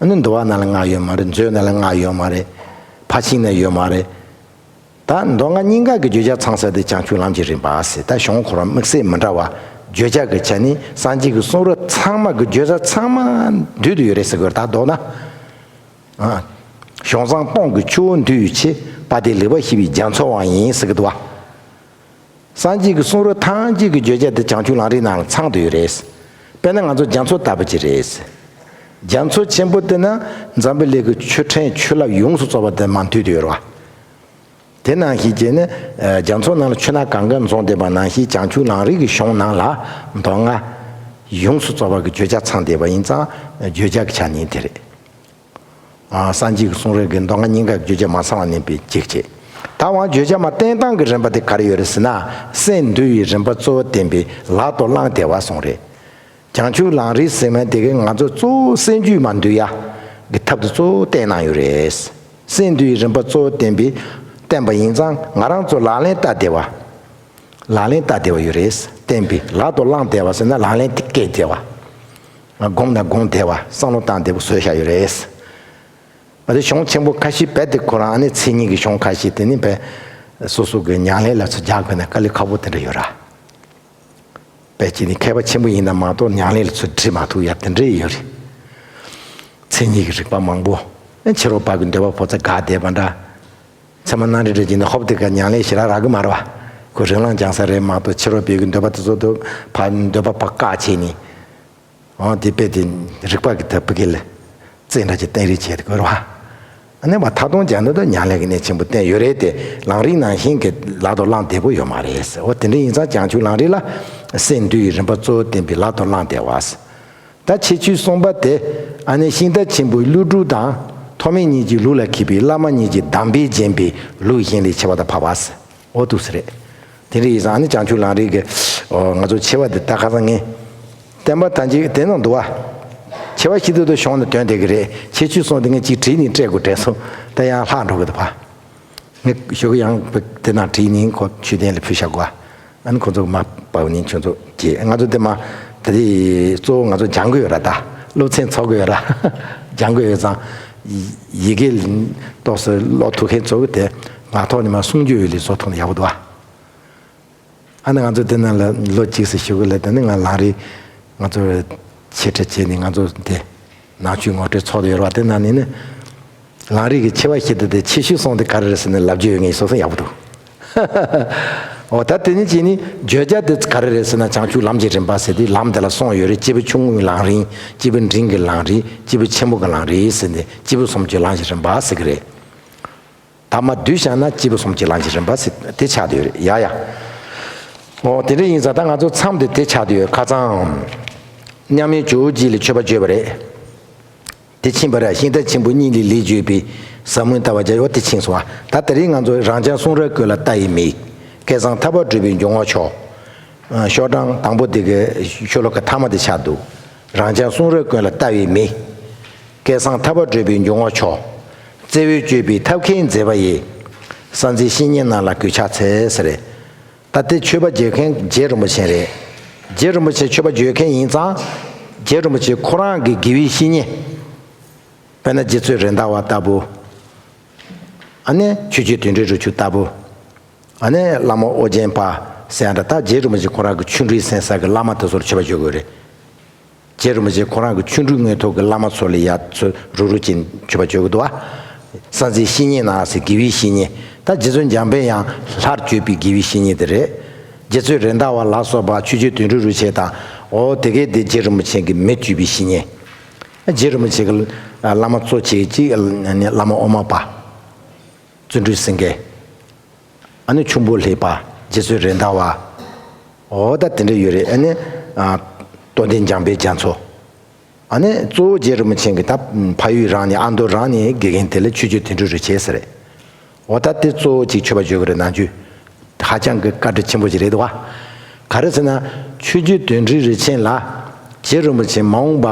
ཨ་ནི་འདུལ་བ་ནང་ལ་སྔགས་ཡོད་མ་རེད། མཛོད་ནང་ལ་སྔགས་ཡོད་མ་རེད། ཕར་ཕྱིན་ན་ཡོད་མ་རེད། ད་མདོ་སྔགས་གཉིས་ཀ་གི་བརྗོད་བྱ་ཚང་ས་དེ་བྱང་ཆུབ་ལམ་གྱི་རིམ་པ་ཟེར། ད་གཞུང་ཁོ་རང་དམིགས་བསལ་མི་འདྲ་བ། བརྗོད་བྱ་གི་ཆ་ནས་སངས་རྒྱས་ཀྱི་གསུང་རབ་ཚང་མ་གི་བརྗོད་བྱ་ཚང་མ་འདུས་ཏེ་ཡོད་རེད་ཟེར་དགོས་རེད། ད་མདོར་ན། ཨ། གཞུང་བཟང་སྟོང་གི་ཆུ་བོ་འདུས་ཡོད་ཕྱིར། དཔལ་ལྡན་ལེགས་པར་ཤེས་པའི་རྒྱ་མཚོ་བ་ཡིན་ཟེར་གི་འདུག་བ། སངས་རྒྱས་ཀྱི་གསུང་རབ་ཐམས་ཅད་ཀྱི་བརྗོད་བྱ་དེ་བྱང་ཆུབ་ལམ་རིམ་ནང་ལ་ཚང་བསྡད་ཡོད་རེད། དཔེར་ན་ང་ཚོ་རྒྱ་མཚོ་ལྟ་བུ་ཅིག་རེད། རྒྱ་མཚོ་ཆེན་པོ་དེ་ན་འཛམ་བུ་གླིང་གི་ཆོས་ཕྲན་ཆོས་རླབས་ཡོངས་སུ་རྫོགས་པ་དེ་མར་འདུས་ཏེ་ཡོད་རེད་བ། དེ་ནང་བཞིན་བྱས་ནས་རྒྱ་མཚོ་ནང་ལ་ཆུ་སྣ་གང་ག་འཛོམས་བསྡད་པ་ནང་བཞིན་བྱང་ཆུབ་ལམ་རིམ་གྱི་གཞུང་ནང་ལ་མདོ་སྔགས་ཡོངས་སུ་རྫོགས་པ་གི་བརྗོད་བྱ་ཚང་བསྡད་པ་ཡིན་ཙང་བརྗོད་བྱ་གི་ཆ་ནས་དེ་རེད། ཨ། སངས་རྒྱས་ཀྱི་གསུང་རབ་ཀྱི་མདོ་སྔགས་གཉིས་ཀ་བརྗོད་བྱ་མ་ཚང་བ་ནན་པོ་གཅིག་བྱས། ད་དབང་བརྗོད་བྱ་མ་བསྟན་སྟངས་ཀྱི་རིམ་པ་དེ་ག་རེ་ཡོད་རེད་ཟེར་ན། སེམས་འདུལ་བའི་རིམ་པ་གཙོ་བོ་བསྟན་པའི་ལག་ཏུ་བླང་བདེ་བ་གསུངས་རེད། བྱང་ཆུབ་ལམ་རིམ་ཟེར་མཁན་དེ་གིས་ང་ཚོ་གཙོ་བོ་སེམས་རྒྱུད་མ་འདུལ་ཡ་གི་ཐབས་དེ་གཙོ་བོ་བསྟན་གནང་ཡོད་རེད། སེམས་འདུལ་བའི་རིམ་པ་གཙོ་བོ་བསྟན་པའི་བསྟན་པ་ཡིན་ཙང་ང་རང་ཚོ་ལག་ལེན་བསྟར་བདེ་བ། ལག་ལེན་བསྟར་བདེ་བ་ཡོད་རེད། བསྟན་པའི་ལག་ཏུ་བླང་བདེ་བ་ཟེར་ན་ལག་ལེན་དེ་བཀལ་བདེ་བ། སྒོམ་ན་སྒོམ་བདེ་བ། བསམ་བློ་བཏང་བདེ་བོ་བཟོས་བཞག་ཡོད་རེད། ཨ་དེ་གཞུང་ཆེན་པོ་ཁ་ཤས་རྦད་དེ་ཁོ་རང་ཨ་ནི་མཚན་ཉིད་ཀྱི་གཞུང་ཁ་ཤས་དེ་ནི་རྦད་སོ་སོ་གི་ཉམས་ལེན་ལ་ཚུར་རྒྱག་དགོས་ན་དཀའ་ལས་ཁག་པོ་དེ་འདྲ་ཡོད་ར། རྦད་ཅིག་ནི་མཁས་པ་ཆེན་པོ་ཡིན་ན་མ་གཏོགས་ཉམས་ལེན་ལ་ཚུར་འདྲི་མ་ཐུབ་ཡ་དེ་འདྲ་ཡོད་རེད། མཚན་ཉིད་ཀྱི་རིགས་པ་མང་པོ། ཨ་ཕྱི་རོལ་པ་གི་འདོད་པ་ཕོག་ཚ་དགའ་བསྡད་པ་འདྲ། ཚད་མ་རྣམ་འགྲེལ་འདྲ་བྱས་ན་ཧོབ་དེ་ག་ཉམས་ལེན་ཞེ་དྲག་རག་གི་མ་རེད་བ། ཁོ་རིང་ལང་སྦྱང་ས་རེད་མ་གཏོགས་ཕྱི་རོལ་པའི་གི་འདོད་པ་དེ་ཚོ་དུ་ཕ་འདོད་པ་ཕར་བཀག་བྱས་ནས། འོ་དེ་དཔེ་དེ་རིགས་པ་གི་ཐབས་བུ་གེ་ལ་རྩེ་འདྲ་ཅིག་བསྟན་རེས་བྱས་དེ་དགོས་རེད་བ། ཨ་ནི་མ་ཐ་སྟོང་སྦྱང་ན་ད་ཉམས་ལེན་གི་གནད་ཆེན་པོ་བསྟན་ཡོད་རེད་དེ། ལམ་རིམ་ནང་བཞིན་གི་ལག་ཏུ་བླང་བདེ་པོ་ཡོད་མ་རེད་ཟེར། འོ་དེ་འདྲ་ཡིན་ཙང་བྱང་ཆུབ་ལམ་རིམ་ལ་སེམས་འདུལ་བའི་རིམ་པ་གཙོ་བོ་བསྟན་པའི་ལག་ཏུ་བླང་བདེ་བ་ཟེར། ད་ཁྱད་ཆོས་གསུམ་པ་དེ་ཨ་ནི་ཤིང་རྟ་ཆེན་པོའི་ཀླུ་སྒྲུབ་དང་ཐོགས་མེད་གཉིས་ཀྱི་ལུགས་ལ་མཁས་པའི་བླ་མ་གཉིས་ཀྱི་གདམས་པས་བརྒྱན་པའི་ལུགས་གཞན་ལས་ཕྱེ་བ་དང་འཕགས་པ་ཟེར། འོ་འདུག་སེ་རེད། དེ་འདྲ་ཡིན་ཙང་ཨ་ནི་བྱང་ཆུབ་ལམ་རིམ་གྱི་ཨོ་ང་ཚོ་ཆེ་བ་དེ་ད་ཁ་སང་ངས་བསྟན་པ་ཐམས་ཅད་དེ་ནང་འདུག་བ། ཆེ་བ་ཞིག་ཏུ་དུ་བྱུང་ནས་དོན་དེ་གི་རེད། ཁྱེད་ཆོས་གསུངས་དེ་ངས་ཅིག་བྲིས་ནས་སྤྲད་དགོས་དྲན་སོང་། ད་ཡང་ལྷག་འགྲོ་གི་འདུག་བ། ངས་ཞུ་གི་ཡང་དེ་ནང་བྲིས་ནས་ཁོ་མཆོད་རྟེན་ལ་ཕུལ་བཞག་གོ། ཨ་ནི་ཁོ་ཚོ་མ་པའུ་ནིང་ཁྱོད་ཚོ་གྱིས་ང་ཚོ་དེ་མ་ད་དེ་གཙོ་བོ་ང་ཚོ་སྦྱང་གི་ཡོད་ར། ད་སློབ་ཚན་ཚོགས་གི་ཡོད་ར། སྦྱང་གི་ཡོད་ཙང་ཡི་གེ་ཏོག་ཙམ་ཀློག་ཐུབ་མཁན་ཚོ་གི་དེ་ངག་ཐོག་ནས་མ་གསུང་རྒྱུ་ཡོད་ལས་བཟོ་ཐུབ་ན་ཡག་པོ་འདུག་ཨ། ཨ་ནི་ང་ཚོ་དེ་ནང་ལ་ལོ་གཅིག་ཙམ་ཞུ་གི་ལ། དེ་ནི་ང་ལམ་རིམ་ང་ཚོ་འཆད་ཁྲིད་བྱས་ནས་ང་ཚོ་དེ་ནང་ཆོས་ངོ་སྤྲོད་ཚོགས་དེ་ཡོད་ར། བ་དེ་ནང་ནས་ནི་ལམ་རིམ་གྱི་ཆེ་བ་ཞིག་ཏུ་དེ་ཆེ་ཤོས་སོང་དེ་ག་རེ་རེད་ཟེར་ནས་ལབ་རྒྱུ་ཡོད། ངས་སོ་སོ་ཡག་པོ་འདུག་འོ་ད་དེ་ནི་ཅི་ནི་བརྗོད་བྱ་དེ་ག་རེ་རེད་ཟེར་ན། བྱང་ཆུབ་ལམ་གྱི་རིམ་པ་ཟེར་དུས་ལམ་དེ་ལ་གསུམ་ཡོད་རེད། སྐྱེས་བུ་ཆུང་ངུའི་ལམ་རིམ། སྐྱེས་བུ་འབྲིང་གི་ལམ་རིམ། སྐྱེས་བུ་ཆེན་པོ་གི་ལམ་རིམ་ཟེར་ནས་སྐྱེས་བུ་གསུམ་གྱི་ལམ་གྱི་རིམ་པ་ཟེར་གི་རེད། ཐ་མ་བསྡུས་བཞག་ན་སྐྱེས་བུ་གསུམ་གྱི་ལམ་གྱི་རིམ་པ་ཟེར་དེ་ཆགས་བསྡད་ཡོད་རེད། ཡ་ཡ། འོ་དེ་འདྲ་ཡིན་ཙང་ད་ང་ཚོ་མཚམས་དེ་དེ་ཆགས་བསྡད་ཡོད། ཁ་སང་མཉམ་མེད་ཇོ་བོ་རྗེ་ལ་མཆོད་པ་བརྗོད་པ་རེད། དེ་ཕྱིན་པ་རེད། ཤིང་རྟ་ཆེན་པོ་གཉིས་ལས་ལས་བརྗོད་པའི་ཟབ་མོའི་ལྟ་བ་བརྒྱ། འོ་དེ་ཕྱིན་སོང་བ། ད་དེ་རིང་ང་ཚོ་རང་བྱང་གསུང་རབ་ཀུན་ལ་ལྟ་བའི་མིག་སྐལ་བཟང་ཐར་པ་སྒྲུབ་པའི་འཇུག་ངོགས་ཕྱོགས། ཤོག་གྲངས་དང་པོ་དེ་གི་ཤོ་ལོ་ཀ་ཐ་མ་དེ་ཆགས་འདུག་རང་བྱང་གསུང་རབ་ཀུན་ལ་ལྟ་བའི་མིག་སྐལ་བཟང་ཐར་པ་སྒྲུབ་པའི་འཇུག་ངོགས་ཕྱོགས། བརྩེ་བས་བསྐྱོད་པའི་ཐབས་མཁས་མཛད་པ་ཡི། གསང་ཚིག་བཤེས་གཉེན་རྣམས་ལ་གུས་ཕྱག་འཚལ་ཟེར་རེད། ད་ལྟའི་མཆོད་པ་བརྗོད་མཁན་རྗེ་རིན་པོ་ཆེ་རེད། རྗེ་རིན་པོ་ཆེ་མཆོད་པ་བརྗོད་མཁན་ཡིན་ཙང་། རྗེ་རིན་པོ་ཆེ་ཁོ་རང་གི་དགེ་བའི་བཤེས་གཉེན། དཔེར་ན་རྗེ་བཙུན་རེད་མདའ་བ་ལྟ་བུ། ཨ་ནི་ཆོས་རྗེ་དོན་གྲུབ་རི་ཆུ་ལྟ་བུ། ཨ་ནི་བླ་མ་ཨོ་རྒྱན་པ་ཟེར་ཡ་འདྲ། ད་རྗེ་རིན་པོ་ཆེ་ཁོ་རང་གི་ཆོ་འཕྲུལ་གསན་ས་གི་བླ་མ་དེ་ཚོར་མཆོད་པ་བརྗོད་དགོས་རེད། རྗེ་རིན་པོ་ཆེ་ཁོ་རང་གི་ཆོ་འཕྲུལ་མངོན་ཐོག་གི་བླ་མ་ཚོ་ལ་ཡ་ཚོ་རུག་རུག་ཅིག་མཆོད་པ་བརྗོད་ཀྱི་འདུག་བ། གསང་ཚིག་བཤེས་གཉེན་རྣམས་ཟེར་དགེ་བའི་བཤེས་གཉེན། ད་རྗེ་བཙུན་འཇམ་དཔལ་དབྱངས་ལྷར་བཅས་པའི་དགེ་བའི་བཤེས་གཉེན་དེ་རེད། རྗེ་བཙུན་རེད་མདའ་བ་ལ་སོགས་པ་ཆོས་རྗེ་དོན་གྲུབ་རིན་པོ་ཆེ་དང་། འོ་དེ་གའི་དེ་རྗེ་རིན་པོ་ཆེ་གི་མི་བསྐྱོད་པའི་བཤེས་གཉེན། རྗེ་རིན་པོ་ཆེ་གི་བླ་མ་གཙོ་བྱས་ཀྱི་བླ་མ་དབུ་མ་པ། བརྩོན་འགྲུས་སེང་གེ། ཨ་ནི་ཁྱུང་པོ་ལྷས་པ། རྗེ་བཙུན་རེད་མདའ་བ། འོ་ད་དེ་འདྲ་ཡོད་རེད། ཨ་ནི་རྟོགས་ལྡན་འཇམ་དཔལ་རྒྱ་མཚོ། ཨ་ནི་གཙོ་བོ་རྗེ་རིན་པོ་ཆེ་གི་ད་ཕ་ཡུལ་རང་ནས་ཨ་མདོ་རང་ནས་དགེ་རྒན་དེ་ལ་ཆོས་རྗེ་དོན་གྲུབ་རིན་པོ་ཆེ་ཟེར་རེད། འོ་ད་དེ་གཙོ་བོ་ཅིག་མཆོད་པ་བརྗོད་ཀྱི་རེད། ནང་ཆོས་ཧ་ཅང་གི་བཀའ་དྲིན་ཆེན་པོ་ཞིག་རེད་འདུག་བ། ག་རེ་ཟེར་ན། ཆོས་རྗེ་དོན་གྲུབ་རིན་པོ་ཆེ་ལ་རྗེ་རིན་པོ་ཆེ་མ་འོངས་པ་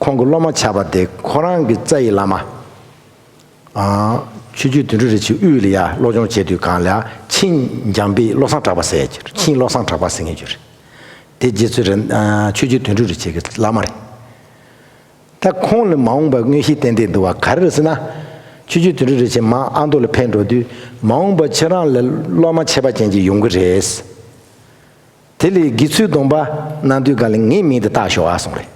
ཁོང་གི་སློབ་མ་ཆགས་པ་དེ་ཁོ་རང་གི་རྩ་ཡི་བླ་མ། ཨ། ཆོས་རྗེ་དོན་གྲུབ་རིན་པོ་ཆེ་དབུས་ལ་ཡ་སློབ་སྦྱོང་བྱེད་དུས་སྒང་ལ་ཡ་ཆིང་འཇམ་དཔལ་བློ་བཟང་གྲགས་པ་ཟེར་ཡ་ཅིག་རེད། ཆིང་བློ་བཟང་གྲགས་པ་ཟེར་མཁན་ཅིག་རེད། དེ་རྗེ་བཙུན་རེད། ཨ། ཆོས་རྗེ་དོན་གྲུབ་རིན་པོ་ཆེ་གི་བླ་མ་རེད། ད་ཁོང་ལ་མ་འོངས་པར་མངོན་ཤེས་ཏན་ཏན་འདུག་བ། ག་རེ་རེད་ཟེར་ན། ཆོས་རྗེ་དོན་གྲུབ་རིན་པོ་ཆེ་མར་ཨ་མདོ་ལ་ཕེབས་འགྲོ་དུས་མ་འོངས་པར་ཁྱེད་རང་ལ་སློབ་མ་ཁྱད་པར་ཅན་ཅིག་ཡོང་གི་རེད། དེ་ལས་དགེ་ཚུལ་སྡོམ་པ་གནང་དུས་སྒང་ལ་ངའི་མིང་དེ་བཏགས་ཤོག་ཨ་གསུངས་རེད།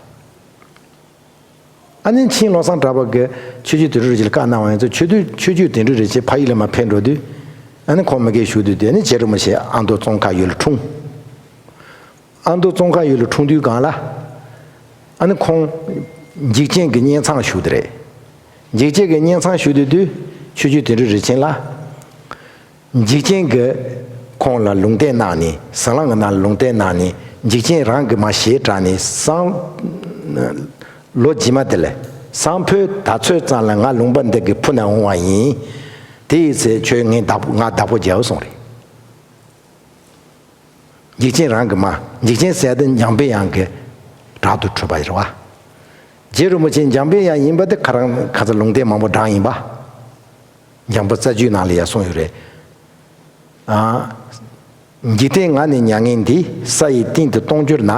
ཨ་ནི་ཆིང་བློ་བཟང་གྲགས་པ་གིས་ཆོས་རྗེ་དོན་གྲུབ་རིན་པོ་ཆེ་ལ་བཀའ་གནང་བ་ཡིན་ཙང་། ཆོས་དུས་ཆོས་རྗེ་དོན་གྲུབ་རིན་པོ་ཆེ་ཕ་ཡུལ་ལ་མར་ཕེབས་འགྲོ་དུས། ཨ་ནི་ཁོང་མི་སྒེར་བཞུགས་དུས་དེ་ནི་རྗེ་རིན་པོ་ཆེ་ཨ་མདོ་ཙོང་ཁ་ཡུལ་ལ་འཁྲུངས། ཨ་མདོ་ཙོང་ཁ་ཡུལ་ལ་འཁྲུངས་དུས་སྒང་ལ། ཨ་ནི་ཁོང་འཇིགས་བྱེད་ཀྱི་གཉེན་ཚང་བཞུགས་དེ་རེད། འཇིགས་བྱེད་ཀྱི་གཉེན་ཚང་བཞུགས་དུས་དུས་ཆོས་རྗེ་དོན་གྲུབ་རིན་པོ་ཆེ་ལ། འཇིགས་བྱེད་ཀྱིས་ཁོང་ལ་ལུང་བསྟན་གནང་ནས། ཟེར་ལམ་གྱི་ནང་ལ་ལུང་བསྟན་གནང་ནས། འཇིགས་བྱེད་རང་གིས་མར་ཞལ་དྲངས་ནས་སང་ལོ་རྗེས་མ་དེ་ལ་སང་ཕོད་ད་ཚོད་ཙམ་ལ་ང་ལུང་པ་འདི་གི་ཕུ་ནས་འོང་བ་ཡིན། དེ་ཡི་ཚེ་ཁྱོད་ངའི་བདག་ང་བདག་པོ་རྒྱག་གསུངས་རེད། འཇིགས་བྱེད་རང་གིས་མར། འཇིགས་བྱེད་ཟེར་དེ་འཇམ་དཔལ་དབྱངས་ཀྱི་བྲག་ཏུ་འཁྲུངས་པ་རེད་བ། རྗེ་རིན་པོ་ཆེ་འཇམ་དཔལ་དབྱངས་ཡིན་པ་དེ་ཁ་རང་ཁ་ཚ་ལུང་བསྟན་མང་པོ་བགྲངས་ཡིན་པ། འཇམ་དཔལ་རྩ་རྒྱུད་ནང་ལ་ཡང་གསུངས་ཡོད་རེད། ཨ། འཇིག་རྟེན་ངང་ནས་མྱ་ངན་འདས། ས་ཡི་གཏིང་དུ་སྟོང་གྱུར་ན།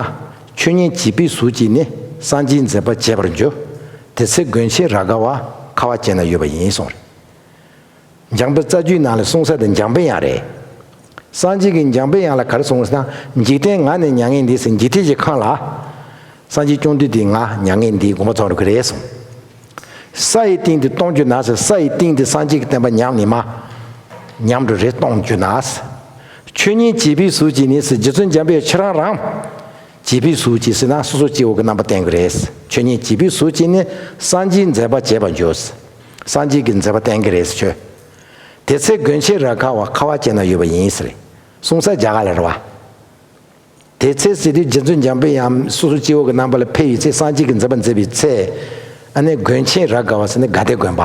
ཆོས་ཉིད་བྱིས་པའི་གཟུགས་ཀྱིས་ནི། སངས་རྒྱས་མཛད་པ་བྱེད་པར་འགྱུར། དེ་ཚེ་མགོན་ཆེན་རཱ་ག་བ། ཁ་བ་ཅན་ན་ཡོད་པ་ཡིན་གསུངས་རེད། འཇམ་དཔལ་རྩ་རྒྱུད་ནང་ལ་གསུངས་ས་དེ་འཇམ་དཔལ་དབྱངས་རེད། སངས་རྒྱས་ཀྱིས་འཇམ་དཔལ་དབྱངས་ལ་ག་རེ་གསུངས་ཟེར་ན། འཇིག་རྟེན་ངང་ནས་མྱ་ངན་འདས་ཟེར། འཇིག་རྟེན་གྱི་ཁམས་ལ་སངས་རྒྱས་བཅོམ་ལྡན་འདས་ང་མྱ་ངན་འདས་དགོངས་པ་རྫོགས་འགྲོ་གི་རེད་གསུངས། ས་ཡི་སྟེང་དུ་སྟོང་གྱུར་ན་ཟེར། ས་ཡི་སྟེང་དུ་སངས་རྒྱས་ཀྱི་བསྟན་པ་ཉམས་ནས་མར་ཉམས་འགྲོ་རེད། སྟོང་གྱུར་ན་ཟེར། ཆོས་ཉིད་བྱིས་པའི་གཟུགས་ཀྱིས་ནི་ཟེར། རྗེ་བཙུན་འཇམ་དཔལ་ཁྱེད་རང་རང་བྱིས་པའི་གཟུགས་ཀྱིས་ཟེར་ན་སོ་སོ་སྐྱེ་བོ་གི་རྣམ་པ་བསྟན་གྱི་རེད། ཆོས་ཉིད་བྱིས་པའི་གཟུགས་ཀྱིས་ནི་སངས་རྒྱས་མཛད་པ་བྱེད་པར་འགྱུར། སངས་རྒྱས་ཀྱི་མཛད་པ་བསྟན་གྱི་རེད་ཟེར་ཁྱོད། དེ་ཚེ་མགོན་ཆེན་རཱ་ག་བ། ཁ་བ་ཅན་ན་ཡོད་པ་ཡིན་ཟེར། གསུང་ས་རྒྱ་གར་ལ་རེད་བ། དེ་ཚེ་ཟེར་དུས་རྗེ་བཙུན་འཇམ་དཔལ་དབྱངས་སོ་སོ་སྐྱེ་བོ་གི་རྣམ་པ་ལ་ཕེབས་ཡོད་ཚེ། སངས་རྒྱས་ཀྱི་མཛད་པ་མཛད་པའི་ཚེ། ཨ་ནི་མགོན་ཆེན་རཱ་ག་བ་ཟེར་ནི་དགའ་ལྡན་དགོན་པ།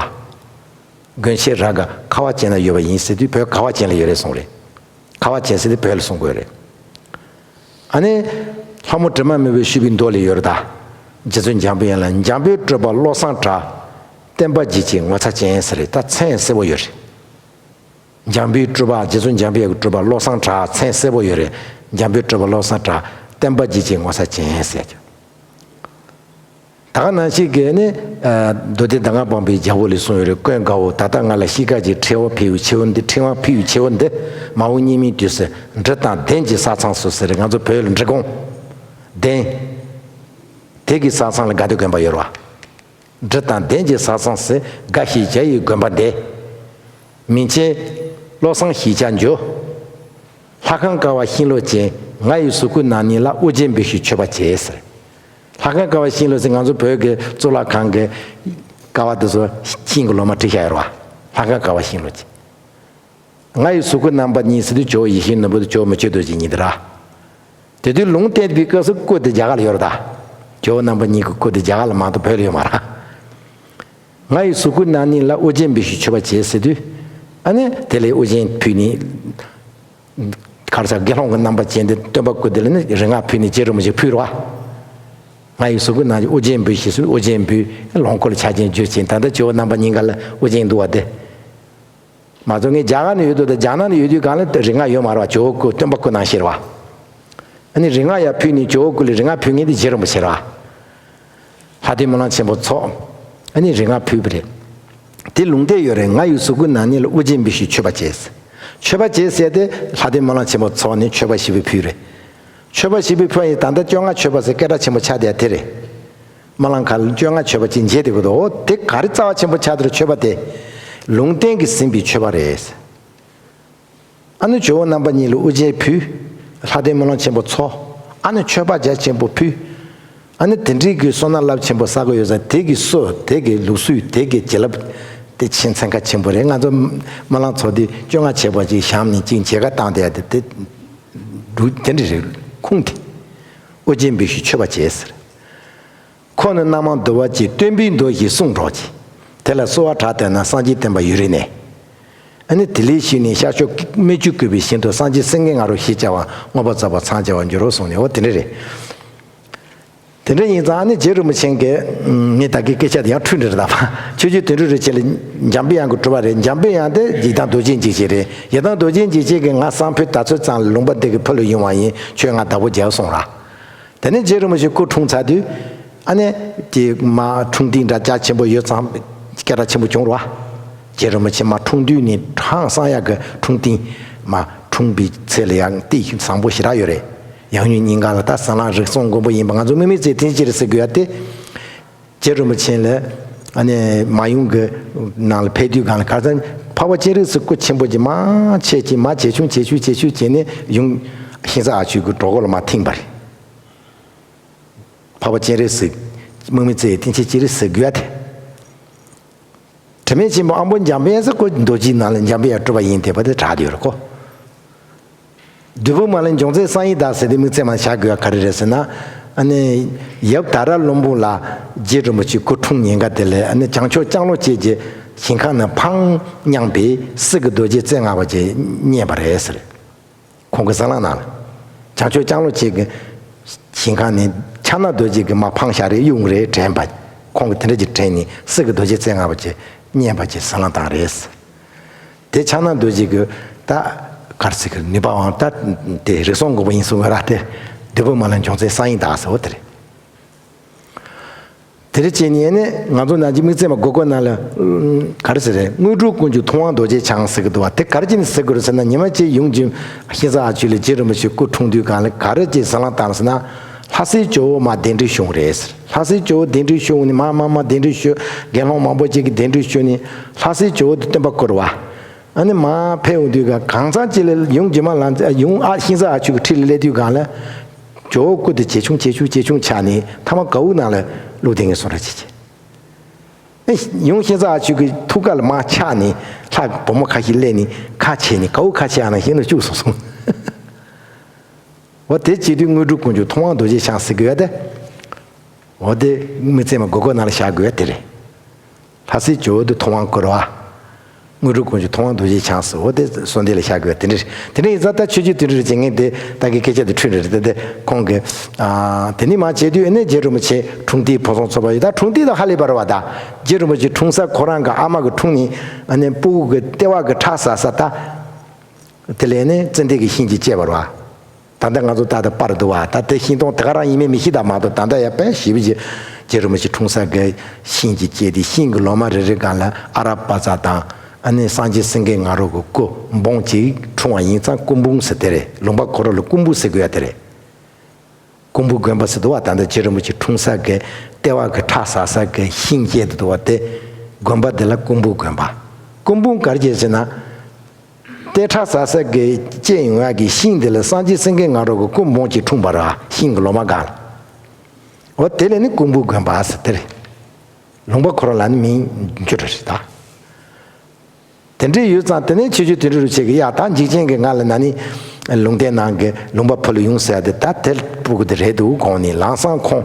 མགོན་ཆེན་རཱ་ག་ཁ་བ་ཅན་ན་ཡོད་པ་ཡིན་ཟེར་དུས་བོད་ཁ་བ་ཅན་ལ་ཡོད་རེད་གསུངས་རེད། ཁ་བ་ཅན་ཟེར་དུས་བོད་ལ་གསུང་དགོས་རེད། ཨ་ནི། ལྷ་མོ་དྲི་མ་མེད་པའི་བཤུས་པའི་མདོ་ལ་ཡོད་རེད་ད། རྗེ་བཙུན་འཇམ་པའི་དབྱངས་ལ། འཇམ་དཔལ་སྤྲུལ་པ་བློ་བཟང་གྲགས། བསྟན་པ་རྒྱས་བྱེད་ངོ་མཚར་ཅན་ཟེར་རེད། ད་མཚན་གསལ་པོ་ཡོད་རེད། འཇམ་དཔལ་སྤྲུལ་པ། རྗེ་བཙུན་འཇམ་པའི་དབྱངས་ཀྱི་སྤྲུལ་པ་བློ་བཟང་གྲགས། མཚན་གསལ་པོ་ཡོད་རེད། འཇམ་དཔལ་སྤྲུལ་པ་བློ་བཟང་གྲགས། བསྟན་པ་རྒྱས་བྱེད་ངོ་མཚར་ཅན་ཟེར་རྒྱུ། ད་ག་ནང་བཞིན་གྱི་ནི། ཨ། མདོ་སྡེ་གདམས་ངག་དཔང་པོའི་རྒྱལ་པོ་ལས་གསུངས་ཡོད་རེད། ཀུན་དགའ་བོ། ད་ལྟ་ང་ལ་གཤིས་ཀ་ཅིག་འཁྲི་བ་ཕུལ་བའི་ཆེ་བོ་འདི། འཁྲི་བ་ཕུལ་བའི་ཆེ་བོ་འདི། མ་འོངས་སྙིགས་མའི་དུས་སུ་འབྲུ་དང་གདན་གྱི་ས་མཚམས་སུ་ཟེར་རེད། ང་ཚོ་བོད་ལ་འབྲི་གུང་། གདན། དེ་གི་ས་མཚམས་ལ་དགའ་བདེ་དགོན་པ་ཡོད་རེད་བ། འབྲུ་དང་གདན་གྱི་ས་མཚམས་སུ་དགའ་བཞི་བྱ་ཡི་དགོན་པ་འདི། མིང་ཆེན་བློ་བཟང་གཞིས་ཆགས་འཇོ། ལྷ་ཁང་ཀ་བ་ཤིང་ལོ་ཅན། ང་ཡི་གཟུགས་སྐུའི་ནང་ནས་ལ། ཨོ་རྒྱན་འབུལ་ཞིང་མཆོད་པ་བྱས་ཟེར། ལྷ་ཁང་ཀ་བ་ཤིང་ལོ་ཟེར། ང་ཚོ་བོད་ཀྱི་གཙུག་ལག་ཁང་གི་ཀ་བ་དེ་ཚོ་ཤིང་གི་ལོ་མ་བྲིས་བཞག་ཡོད་རེད་བ། ལྷ་ཁང་ཀ་བ་ཤིང་ལོ་ཅན། ང་ཡི་གཟུགས་སྐུ་རྣམ་པ་གཉིས་ཟེར་དུས་ཇོ་བོ་ཡིད་བཞིན་ནོར་བུ་དང་ཇོ་བོ་མི་བསྐྱོད་རྡོ་རྗེ་གཉིས་དེ་རེད། དེ་དུས་ལུང་བསྟན་པའི་སྐབས་སུ་སྐུ་དེ་རྒྱ་གར་ལ་ཡོད་རེད་ད། ཇོ་བོ་རྣམ་པ་གཉིས་ཀྱི་སྐུ་དེ་རྒྱ་གར་ལ་མ་གཏོགས་བོད་ལ་ཡོད་མ་རེད། ང་ཡི་གཟུགས་སྐུའི་ནང་ནས་ལ། ཨོ་རྒྱན་འབུལ་ཞིང་མཆོད་པ་བྱས་ཟེར་དུས། ཨ་ནི་དེ་ལས་ཨོ་རྒྱན་ཕུལ་ནས། གར་ས་དགེ་སློང་གི་རྣམ་པ་ཅན་དེ་སྟོན་པ་སྐུ་དེ་ལ་ནི་རིག་སྔགས་ཕུལ་ནས་རྗེ་རིན་པོ་ཆེ་ཕུལ་རོ། ང་ཡི་གཟུགས་སྐུའི་ནང་ཨོ་རྒྱན་འབུལ་ཞིང་ཟེར། ཨོ་རྒྱན་འབུལ། ལོངས་སྐུ་ལ་ཆ་ཅན་བརྗོད་ཅིང་། ད་ལྟ་ཇོ་བོ་རྣམ་པ་གཉིས་ཀ་ལ་ཨོ་རྒྱན་འདུག་བ་དེ། མ་གཏོགས་ངས་རྒྱ་གར་ནས་ཡོད་དུས་དང་རྒྱ་ནག་ནས་ཡོད་དུས་གང་ལ་རིག་སྔགས་ཡོད་མ་རེད་བ། ཇོ་བོ་སྐུ་སྟོན་པ་སྐུ་ནང་བཞིན་རེད་བ། ཨ་ནི་རིག་སྔགས་ཡར་ཕུལ་ནས་ཇོ་བོ་སྐུ་ལ་རིག་སྔགས་ཕུལ་མཁན་དེ་རྗེ་རིན་པོ་ཆེ་རེད་བ། ལྷ་ལྡན་སྨོན་ལམ་ཆེན་པོ་ཚོགས། ཨ་ནི་རིག་སྔགས་ཕུལ་བ་རེད། དེ་ལུང་བསྟན་ཡོད་རེད། ང་ཡི་གཟུགས་སྐུའི་ནང་ནས་ལ། ཨོ་རྒྱན་འབུལ་ཞིང་མཆོད་པ་བྱས། མཆོད་པ་བྱས་ཟེར་དེ་ལྷ་ལྡན་སྨོན་ལམ་ཆེན་པོ་ཚོགས་ནས་མཆོད་པ་བཞི་པོ་ཕུལ་རེད། མཆོད་པ་བཞི་པོ་ཕུལ་ཡིན། ད་ལྟ་བཅོ་ལྔ་མཆོད་པ་ཟེར་སྐད་གྲགས་ཆེན་པོ་ཆགས་བསྡད་དེ་རེད། སྨོན་ལམ་ཁ་ལ་བཅོ་ལྔ་མཆོད་པ་ཅིག་མཇལ་བསྡད་ཀྱི་འདུག། འོ་དེ་ག་རེ་རྩ་བ་ཆེན་པོ་ཆགས་དེ་རེད། མཆོད་པ་དེ་ལུང་བསྟན་གྱིས་ཟིན་པའི་མཆོད་པ་རེད། ཨ་ནི་ཇོ་བོ་རྣམ་པ་གཉིས་ལ་ཨོ་རྒྱན་ཕུལ། ལྷ་ལྡན་སྨོན་ལམ་ཆེན་པོ་ཚོགས། ཨ་ནི་མཆོད་པ་རྒྱ་ཆེན་པོ་ཕུལ། ཨ་ནི་དེ་འདྲའི་གི་བསོད་ནམས་རླབས་ཆེན་པོ་བསགས་ཀྱི་ཡོད་ས། དེ་གི་སྲོལ། དེ་གི་ལུགས་སྲོལ། དེ་གི་བྱིན་རླབས་དེ་ཆེས་ཚན་ཁ་ཆེན་པོ་རེད། ང་ཚོ་སྨོན་ལམ་ཚོགས་དུས་བཅོ་ལྔ་བྱས་པ་ཅིག་བཞག་ནས་ཅིག་མཇལ་ཁ་བཏང་བསྡད་དེ། དེ་འདུག། དེ་འདྲ་རེད། ཁུངས་དེ། ཨོ་རྒྱན་འབུལ་ཞིང་མཆོད་པ་བྱས་ཟེར། ཁོ་ནི་རྣམ་མང་འདུལ་བ་ཅན། སྟོན་པའི་མདོ་བཞིན་གསུངས་གྲོགས་ཀྱིས། དེ་ལ་གསོལ་བ་གྲགས་བཏོན་ན། སངས་རྒྱས་བསྟན་པ་ཡུན་རིང་གནས། ཨ་ནི་དེ་ལས་ཤུལ་ནས་ཤར་ཕྱོགས་སྨིན་ཅུང་བཀོད་པའི་ཞིང་དུ། སངས་རྒྱས་སེང་གེ་ང་རོ་ཞེས་བྱ་བ། མངོན་པར་རྫོགས་པར་འཚང་རྒྱ་བར་འགྱུར་རོ་གསུངས་ནས། འོ་དེ་འདྲ་རེད། དེ་འདྲ་ཡིན་ཙང་ཨ་ནི་རྗེ་རིན་པོ་ཆེ་གིས། ངས་ད་གིན་སྐད་ཆ་དེ་ཡང་འཁྲུལ་འདྲ་རེད་ད། ཕ་ཆོས་རྗེ་དོན་གྲུབ་རིན་ཆེན་ལ་འཇམ་པའི་དབྱངས་ཀྱི་སྤྲུལ་པ་རེད། འཇམ་པའི་དབྱངས་དེ་ཡི་དམ་རྡོ་རྗེ་འཇིགས་བྱེད་རེད། ཡི་དམ་རྡོ་རྗེ་འཇིགས་བྱེད་ཀྱིས་ང་སང་ཕོད་ད་ཚོད་ཙམ་ལ་ལུང་པ་འདི་གི་ཕུ་ལ་ཡོང་བ་ཡིན། ཁྱོད་ང་བདག་པོ་རྒྱག་གསུངས་ར། དེ་ནས་རྗེ་རིན་པོ་ཆེ་སྐུ་འཁྲུངས་ཚར་དུས། ཨ་ནི་དེ་མར་འཁྲུངས་སྟེགས་འདྲ་རྒྱ་ཆེན་པོ་ཡོད་ཙང་སྐད་གྲགས་ཆེན་པོ་བྱུང་ར། རྗེ་རིན་པོ་ཆེ་མར་འཁྲུངས་དུས་ནས་ཧང་སང་ཡག་གི་འཁྲུངས་སྟེགས། མར་འཁྲུངས་པའི་ཚེ་ལ་ཡང་སྟེགས་བཟང་པོ་ཞེ་དྲག་ཡོད་རེད། ཡང་སྙིང་ག་ལ་ད་ཟ་ལམ་རིགས་གསུམ་མགོན་པོ་ཡིན་པ། ང་ཚོ་དམིགས་མེད་རྩེ་གདན་ཅི་རེད་ཟེར་དགོས་ཡ་དེ། རྗེ་རིན་པོ་ཆེ་ལ་ཨ་ནི་མར་ཡུམ་གྱི་ནང་ལ་ཕེབས་དུས་སྒང་ལ། ག་ཚོད་འཕགས་པ་སྤྱན་རས་གཟིགས་སྐུ་ཆེན་པོ་ཅིག་མར་ཆེ་ཅིག་མར་ཇེ་ཆུང་ཇེ་ཆུང་ཇེ་ཆུང་བྱས་ནས་ཡུམ་ཤིང་བཟའ་ཨ་ཆོས་ཀྱི་གྲོགས་པོ་ལ་མར་ཐིམ་པ་རེད། འཕགས་པ་སྤྱན་རས་གཟིགས། དམིགས་མེད་རྩེ་གདན་ཅི་རེད་ཟེར་དགོས་ཡ་དེ། དྲི་མེད་ཆེན་པོ་དབང་པོ་འཇམ་དཔལ་ཟེར་ཁོ་རྡོ་རྗེའི་ནང་ལ་འཇམ་དཔལ་དབྱངས་སྤྲུལ་པ་ཡིན་བསྡད་པ་དེ་གྲགས་བསྡད་ཡོད་རེད་ཁོ། བདུད་དཔུང་མ་ལུས་འབྱུང་རྩལ་གསང་ཡིག་བདག་ཟེར་དེ་དམིགས་བརྩེ་མ་བྱ་དགོས་པ་ག་རེ་རེད་ཟེར་ན། ཨ་ནི་ཡབ་དྷ་ར་བློན་པོ་ལ་རྗེ་རིན་པོ་ཆེ་སྐུ་འཁྲུངས་ཉིན་ཀ་དེ་ལ། ཨ་ནི་བྱང་ཕྱོགས་ལྕང་ལོ་ཅན་གྱི་ཞིང་ཁམས་ནས་འཕང་མྱངས་པའི་གསེར་གྱི་རྡོ་རྗེ་རྩེ་ལྔ་པ་ཅིག་རྙེད་པ་རེད་ཟེར། ཁོང་གི་ཟ་ལམ་ནང་ལ། བྱང་ཕྱོགས་ལྕང་ལོ་ཅན་གྱི་ཞིང་ཁམས་ནས་ཕྱག་ན་རྡོ་རྗེ་གི་མར་འཕང་བཞག་རེད། གཡུག་རེད་དྲན་པ། ཁོང་གིས་དེ་འདྲ་ཅིག་དྲན་ནས་གསེར་གྱི་རྡོ་རྗེ་རྩེ་ལྔ་པ་ཅིག་རྙེད་པ་ཅིག་ཟ་ལམ་བཏང་རེད། དེ་ཕྱག་ན་རྡོ་རྗེ་གི་ད་ག་རེ་ཟེར་གི་ནུས་པའང་ད་དེ་རིགས་གསུམ་མགོན་པོ་ཡིན་གསུང་གི་ར། དེ་བདུད་དཔུང་མ་ལུས་འབྱུང་རྩལ་གསང་ཡིག་བདག་ཟེར་བ་དེ་རེད། དེ་འདྲ་བྱས་ནས་ནི་ང་ཚོ་ནང་གི་དམིགས་བརྩེ་མ་སྒོ་སྒོ་ནང་ལ། ག་རེ་ཟེར་རེད། དངོས་གྲུབ་ཀུན་འབྱུང་ཐུབ་དབང་རྡོ་རྗེ་འཆང་ཟེར་གི་འདུག་བ། དེ་ག་རེ་བྱས་ནས་ཟེར་དགོས་རེད་ཟེར་ན། ཉི་མ་གཅིག་ཡུམ་གྱི་ཤིང་བཟའ་ཨ་ཆོས་ལ་རྗེ་རིན་པོ་ཆེ་སྐུ་འཁྲུངས་དུས་སྒང་ལ་ག་རེ་བྱས་ཟ་ལམ་བཏང་ཟེར་ན། ལྷ་སའི་ཇོ་བོ་མར་གདན་འདྲེན་ཞུས་རེད་ཟེར། ལྷ་སའི་ཇོ་བོ་གདན་འདྲེན་ཞུས་ནས་མར་མར་མར་གདན་འདྲེན་ཞུས། དགེ་སློང་མང་པོ་ཅིག་གིས་གདན་འདྲེན་ཞུས་ནས་ལྷ་སའི་ཇོ་བོ་དེ་སྟོན་པ་སྐུ་རེད་བ། ཨ་ནི་མར་ཕེབས་འོང་དུས་སྒང་གང་ཚང་ཅིག་ལ་ཡུམ་རྗེ་མ་ལ་ཡུམ་ཨ་ཤིང་བཟའ་ཨ་ཆོས་ཀྱི་ཁྲི་ལ་སླེབས་དུས་སྒང་ལ། ཇོ་བོ་སྐུ་དེ་ཇེ་ཆུང་ཇེ་ཆུང་ཇེ་ཆུང་ཆགས་ནས་མཐའ་མ་གའུ་ནང་ལ་བླུགས་བསྡད་མཁན་བཟོ་འདྲ་ཅིག་བྱས། ཨེ་ཡུམ་ཤིང་བཟའ་ཨ་ཆོས་ཀྱི་ཐུགས་ཀ་ལ་མར་ཆགས་ནས་ལྷ་བུ་མོ་ཁ་ཤས་སླེབས་ནས་ཁ་ཕྱེ་ནས་གའུ་ཁ་ཕྱེ་ཡ་ནང་བཞིན་དུ་བཅུག་སོང་སོང་། འོ་དེ་བྱེད་དུས་དངོས་གྲུབ་ཀུན་འབྱུང་ཐུབ་དབང་རྡོ་རྗེ་འཆང་ཟེར་དགོས་ཡ་དེ། འོ་དེ་དམིགས་བརྩེ་མ་སྒོ་སྒོ་ནང་ལ་བཞག་དགོས་ཡ་དེ་རེད། ལྷ་སའི་ཇོ་བོ་དེ་ཐུབ་དབང་སྐུ་རེད་བ། དངོས་གྲུབ་ཀུན་འབྱུང་ཐུབ་དབང་རྡོ་རྗེ་འཆང་ཟེར། འོ་དེ་གསོལ་འདེབས་ལ་བཞག་དགོས་དེ་འདྲ་རེད། དེ་འདྲ་ཡིན་ཙང་ད་ཆོས་རྗེ་དོན་གྲུབ་རིན་ཆེན་ངས་དེ་ད་གི་སྐད་ཆ་དེ་འཁྲུལ་འདྲ་རེད་དེ། དེ་ཁོང་གིས་ཨ་དེ་ནས་མར་བྱས་དུས་ཨ་ནི་རྗེ་རིན་པོ་ཆེ་འཁྲུངས་དུས་ཕོ་བཟང་ཚོ་པ་ཡོད། ད་འཁྲུངས་དུས་ད་ཧ་ལས་པ་རེད་བ། ད་རྗེ་རིན་པོ་ཆེ་འཁྲུངས་ས་ཁོ་རང་གི་ཨ་མ་གི་འཁྲུངས་ནས་ཨ་ནི་སྤུ་གུ་གི་ལྟེ་བ་གི་ཁྲག་ཟ་ས་ད། དེ་ལས་ནི་ཙན་དན་གྱི་ཤིང་གཅིག་སྐྱེས་པ་རེད་བ། ད་ལྟ་ང་ཚོ་ད་ལྟ་པར་འདུག་བ། ད་དེ་ཤིང་སྡོང་དེ་ག་རང་ཡིན་མིན་མི་ཤེས། ད་མ་གཏོགས་ད་ལྟ་ཡ་དཔེ་ཞེ་པོ་ཅིག་རྗེ་རིན་པོ་ཆེ་འཁྲུངས་ས་གི་ཤིང་གཅིག་སྐྱེས་ཏེ། ཤིང་གི་ལོ་མ་རེ་རེ་སྒང་ལ་ཨ་ར་པ་ཙ་དང་ཨ་ནི་སངས་རྒྱས་སེང་གེ་ང་རོ་གི་སྐུ་འབུམ་གཅིག་འཁྲུངས་པ་ཡིན་ཙང་སྐུ་འབུམ་ཟེར་དེ་རེད། ལུང་པ་ཁོ་རང་ལ་སྐུ་འབུམ་ཟེར་དགོས་ཡ་དེ་རེད། སྐུ་འབུམ་དགོན་པ་ཟེར་འདུག་བ། ད་ལྟ་རྗེ་རིན་པོ་ཆེ་འཁྲུངས་ས་གི་ལྟེ་བ་གི་ཁྲག་ཟ་ས་གི་ཤིང་སྐྱེས་འདུག་བ། དེ་དགོན་པ་དེ་ལ་སྐུ་འབུམ་དགོན་པ། སྐུ་འབུམ་ག་རེ་བྱས་ཟེར་ན། ལྟེ་ཁྲག་ཟ་ས་གི་སྐྱེས་ཡོང་ཡ་གི་ཤིང་དེ་ལ་སངས་རྒྱས་སེང་གེ་ང་རོ་གི་སྐུ་འབུམ་གཅིག་འཁྲུངས་པ་རེད། ཤིང་གི་ལོ་མ་སྒང་ལ། འོ་དེ་ལས་ནི་སྐུ་འབུམ་དགོན་པ་ཟེར་དེ་རེད། ལུང་པ་ཁོ་རང་ལ་ནི་མིང་འགྱུར་རེད་ད། དེ་འདྲ་ཡོད་ཙང་དེ་ནས་ཆོས་རྗེ་དོན་གྲུབ་རིན་ཆེན་གྱིས་ཡ་ད་འཇིགས་ཆེན་གྱིས་ང་ལ་ན་ནིང་ལུང་བསྟན་གནང་གི་ལུང་པ་ཕུ་ལ་ཡོང་ཟེར་ཡ་དེ་ད་དེ་སྤུ་གུ་དེ་རེད་འདུག་དགོངས་ནས། ལམ་སང་ཁོང་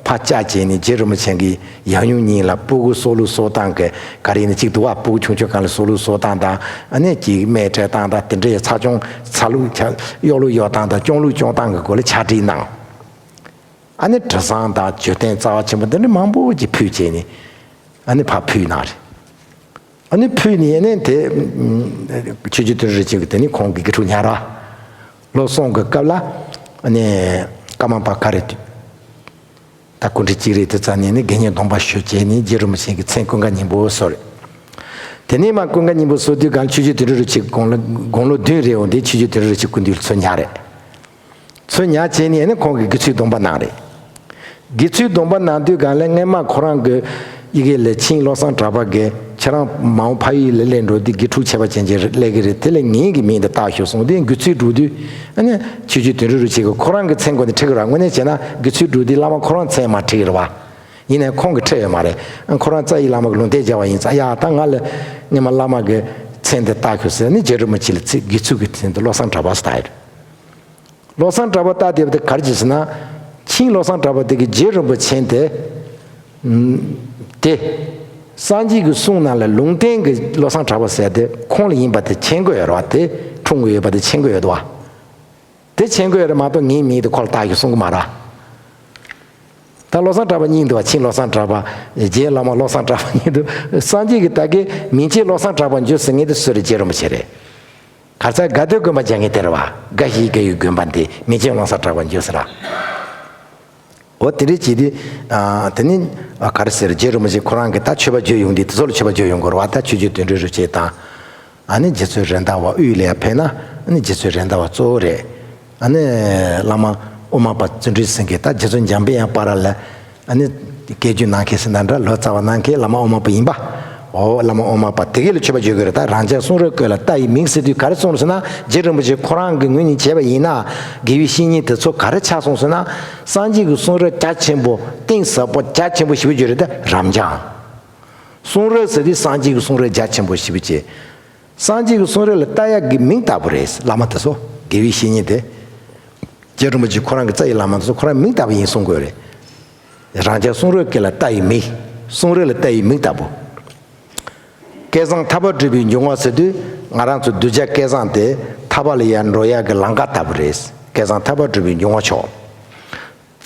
ཕར་བཅར་བྱས་ནས་རྗེ་རིན་པོ་ཆེ་གི་ཡབ་ཡུམ་གཉིས་ལ་སྤུ་གུ་གསོ་ལུགས་གསོ་སྟངས་ཀྱི་ག་རེ་ནི་གཅིག་འདུག་བ། སྤུ་གུ་ཆུང་ཆུང་སྒང་ལ་གསོ་ལུགས་གསོ་སྟངས་དང་ཨ་ནི་གཅིག་སྨན་སྤྲད་སྟངས་དང་དེ་འདྲའི་ཚ་གྱང་ཚ་ལུགས་ཆ་གཡོག་ལུགས་གཡོག་སྟངས་དང་སྐྱོང་ལུགས་སྐྱོང་སྟངས་ཀྱི་སྐོར་ལ་ཕྱག་བྲིས་གནང་། ཨ་ནི་དྲི་བཟང་དང་བརྗོད་བསྟན་རྩ་བ་ཆེན་པོ་འདི་འདྲ་མང་པོ་ཅིག་ཕུལ་བྱས་ནས་ཨ་ནི་ཕར་ཕུལ་གནང་རེད། ཨ་ནི་ཕུལ་ནས་ཨ་ནི་དེ་ཆོས་རྗེ་དོན་གྲུབ་རིན་ཆེན་གྱིས་དེ་ནི་ཁོང་གི་དགེ་ཕྲུག་ཉག་ར་ལོ་གསུམ་གྱི་སྐབས་ལ་ཨ་ནི་ཀརྨ་པ་ག་རེ་ད་སྐུ་ཕྲེང་གཅིག་རེད། དེ་ཙམ་ནས་ནི་དགེ་བསྙེན་སྡོམ་པ་ཞུ་བྱས་ནས་རྗེ་རིན་པོ་ཆེ་གི་མཚན་ཀུན་དགའ་སྙིང་པོ་གསོལ་རེད། དེ་ནས་མར་ཀུན་དགའ་སྙིང་པོ་གསོལ་དུས་སྒང་ཆོས་རྗེ་དོན་གྲུབ་རིན་ཆེན་དགུང་ལོ་དགུང་ལོ་བདུན་རེད་འོང་དུས་ཆོས་རྗེ་དོན་གྲུབ་རིན་ཆེན་སྐུ་མདུན་ལ་ཚུར་ཉག་རེད། ཚུར་ཉག་བྱས་ནས་ནི་ཁོང་གིས་དགེ་ཚུལ་སྡོམ་པ་གནང་རེད། དགེ་ཚུལ་སྡོམ་པ་གནང་དུས་སྒང་ལ་སྔས་མ་ཁོ་རང་གི་ཡི་གེ་ལ་ཆིང་བློ་བཟང་གྲགས་པ་གིས་ཁྱེད་རང་མ་འོངས་ཕ་ཡུལ་ལ་སླེབས་འགྲོ་དུས་དགེ་ཕྲུག་ཆེ་བ་ཅན་ཅིག་སླེབས་ཀྱི་རེད། དེ་ལ་ངེད་ཀྱི་མིང་དེ་བཏགས་ཤོག་གསུངས་དུས་དགེ་ཚུལ་འགྲོ་དུས་ཨ་ནི་ཆོས་རྗེ་དོན་གྲུབ་རིན་ཆེན་གྱིས་ཁོ་རང་གི་མཚན་ཁོ་ནས་ཁྲིད་ཀྱི་རེད་བ། དངོས་གནས་བྱས་ན་དགེ་ཚུལ་འགྲོ་དུས་བླ་མ་ཁོ་རང་མཚན་མ་ཁྲིད་ཀྱི་རེད་བ། ཡིན་ནའི་ཁོང་གིས་ཁྲིད་ཡོད་མ་རེད། ཁོ་རང་རྩ་བའི་བླ་མ་གི་ལུང་བསྟན་མཇལ་བ་ཡིན་ཙང་ཡ་ད་ང་ལ་སྔས་མ་བླ་མ་གི་མཚན་དེ་བཏགས་ཤོག་ཟེར་ནས་རྗེ་རིན་པོ་ཆེ་ལ་ཚིག་དགེ་ཚུལ་གྱི་མཚན་དེ་བློ་བཟང་གྲགས་པ་ཟེར་བཏགས་ཡོད་རེད། བློ་བཟང་གྲགས་པ་བཏགས་བསྡད་པ་དེ་ག་རེ་བྱས་ཟེར་ན། ཆིང་བློ་བཟང་གྲགས་པ་དེ་གི་རྗེ་རིན་པོ་ཆེ་དེ། དེ། སངས་རྒྱས་ཀྱི་གསུང་ནང་ལ་ལུང་བསྟན་གྱི་བློ་བཟང་གྲགས་པ་ཟེར་དེ་ཁོང་ལ་ཡིན་པ་དེ་མཁྱེན་གྱི་ཡོད་རེད་བ། དེ་འཁྲུངས་ཀྱི་ཡོད་པ་དེ་མཁྱེན་གྱི་ཡོད་དོ་བ། དེ་མཁྱེན་གྱི་ཡོད་རེད་མ་གཏོགས་ངའི་མིང་དེ་ཁོ་ལ་བཏགས་ཤོག་གསུང་གི་མ་རེད། ད་བློ་བཟང་གྲགས་པ་གཉིས་འདུག་བ། ཆིང་བློ་བཟང་གྲགས་པ། རྗེ་བླ་མ་བློ་བཟང་གྲགས་པ་གཉིས་འདུག་སངས་རྒྱས་ཀྱིས་ད་གིན་མིང་ཆེན་བློ་བཟང་གྲགས་པ་འབྱོར་ཟེར་མཁན་དེ་སུ་རེད། རྗེ་རིན་པོ་ཆེ་རེད། གར་ཚ་དགའ་ལྡན་དགོན་པ་རྒྱག་མཁན་དེ་རེད་བ། དགའ་བཞིའི་དགའ་བའི་དགོན་པ་འདི་མིང་ཆེན་བློ་བཟང་གྲགས་པ་འབྱོར་ཟེར་ར། འོ་དེ་འདྲའི་བྱས་དུས། ཨ་དེ་ནི་ཨ་ག་རེ་ཟེར། རྗེ་རིན་པོ་ཆེ་ཁོ་རང་གིས་ད་མཆོད་པ་བརྗོད་ཡོང་དུས་དེ་ཚོ་ལ་མཆོད་པ་བརྗོད་ཡོང་དགོས་རེད་བ། ད་ཆོས་རྗེ་དོན་གྲུབ་རིན་ཆེན་དང་། ཨ་ནི་རྗེ་བཙུན་རེད་མདའ་བ། དབུས་ལ་ཡ་ཕེབས་ན་ཨ་ནི་རྗེ་བཙུན་རེད་མདའ་བ་གཙོ་བོ་རེད། ཨ་ནི་བླ་མ་ཨོ་མ་པ་བརྩོན་འགྲུས་སེང་གེ། ད་རྗེ་བཙུན་འཇམ་དཔལ་དབྱངས་བར་ལ་ཨ་ནི་སྐད་སྒྱུར་གནང་མཁན་ཟེར་ན་འདྲ། ལོ་ཙཱ་བ་གནང་མཁན་བླ་མ་ཨོ་མ་པ་ཡིན་པ། འོ་བླ་མ་ཨོ་མ་པ་དེ་ག་ལ་མཆོད་པ་བརྗོད་དགོས་རེད། ད་རང་ཅག་གསུང་རབ་ཀུན་ལ་ལྟ་ཡི་མིག་ཟེར་དུས་ག་རེ་གསུངས་རེད་ཟེར་ན། རྗེ་རིན་པོ་ཆེ་ཁོ་རང་གི་ངོས་ནས་བྱས་པ་ཡིན་ན་དགེ་བའི་བཤེས་གཉེན་དེ་ཚོ་ག་རེ་ཆགས་སོང་ཟེར་ན། སངས་རྒྱས་ཀྱི་གསུང་རབ་རྒྱ་ཆེན་པོ་གཏིང་ཟབ་པོ་རྒྱ་ཆེན་པོ་ཞེ་པོ་ཅིག་ཡོད་རེད། ད་རབ་འབྱམས། གསུང་རབ་ཟེར་དུས་སངས་རྒྱས་ཀྱི་གསུང་རབ་རྒྱ་ཆེན་པོ་ཞེ་པོ་ཅིག་སངས་རྒྱས་ཀྱི་གསུང་རབ་ལ་ལྟ་ཡག་གི་མིག་ལྟ་བུ་རེད། བླ་མ་དེ་ཚོ་དགེ་བའི་བཤེས་གཉེན་དེ། རྗེ་རིན་པོ་ཆེ་ཁོ་རང་གི་རྩ་བའི་བླ་མ་དེ་ཚོ་ཁོ་རང་མིག་ལྟ་བུ་ཡིན་གསུང་དགོས་རེད། རང་ཅག་གསུང་རབ་ཀུན་ལ་ལྟ་ཡི་མིག་གསུང་རབ་ལ་ལྟ་ཡི་མིག་ལྟ་བུ། སྐལ་བཟང་ཐར་པར་བགྲོད་པའི་འབྱུང་བ་ཟེར་དུས་ང་རང་ཚོ་གདུལ་བྱ་སྐལ་བཟང་དེ་ཐར་པ་ལ་ཡར་འགྲོ་ཡག་གི་ལམ་ཁ་ལྟ་བུ་རེད། སྐལ་བཟང་ཐར་པར་བགྲོད་པའི་འབྱུང་བ་མཆོག་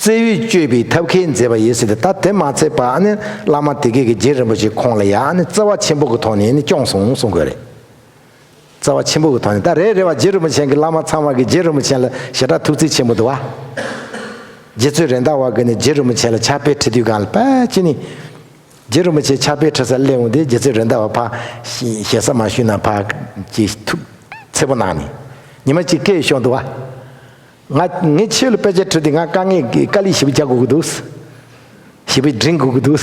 བརྩེ་བས་བསྐྱོད་པའི་ཐབས་མཁས་མཛད་པ་ཡིན་ཟེར་ཏེ། ད་དེ་མ་ཚད་པ་ཨ་ནི་བླ་མ་དེ་གས་ཀྱི་རྗེ་རིན་པོ་ཆེ་ཁོང་ལ་ཡ་ཨ་ནི་བརྩེ་བ་ཆེན་པོ་གི་ཐོག་ནས་ཨ་ནི་སྐྱོང་སོང་གསུང་དགོས་རེད། བརྩེ་བ་ཆེན་པོ་གི་ཐོག་ནས། ད་རེ་རེ་བ་རྗེ་རིན་པོ་ཆེ་གི་བླ་མ་ཚང་མ་གི་རྗེ་རིན་པོ་ཆེ་ལ་ཞེ་དྲག་ཐུགས་བརྩེ་ཆེན་པོ་འདུག་བ། རྗེ་བཙུན་རེད་མདའ་བ་གི་ནི་རྗེ་རིན་པོ་ཆེ་ལ་ཕྱག་དཔེ་ཁྲིད་དུས་སྒང་ལ་ཕལ་ཆེར་ནི། རྗེ་རིན་པོ་ཆེ་ཕྱག་དཔེ་ཁྲིད་ས་སླེབས་འོང་དུས་རྗེ་བཙུན་རེད་མདའ་བ་ཕར་ཞེ་ཞེ་ས་མ་ཞུས་ན་ཕར་ཅིག་ཐུགས་འཚེར་པོ་གནང་ནས་ཉི་མ་གཅིག་སྐད་ཤོར་འདུག་བ། ང་ངས་ཁྱེད་ལ་དཔེ་ཆ་ཁྲིད་དུས་ང་དཀའ་ངལ་གྱི་དཀའ་ལས་ཞེ་པོ་རྒྱག་དགོས་ཀྱི་འདུག་ཞེ་པོ་འདྲེན་དགོས་ཀྱི་འདུག་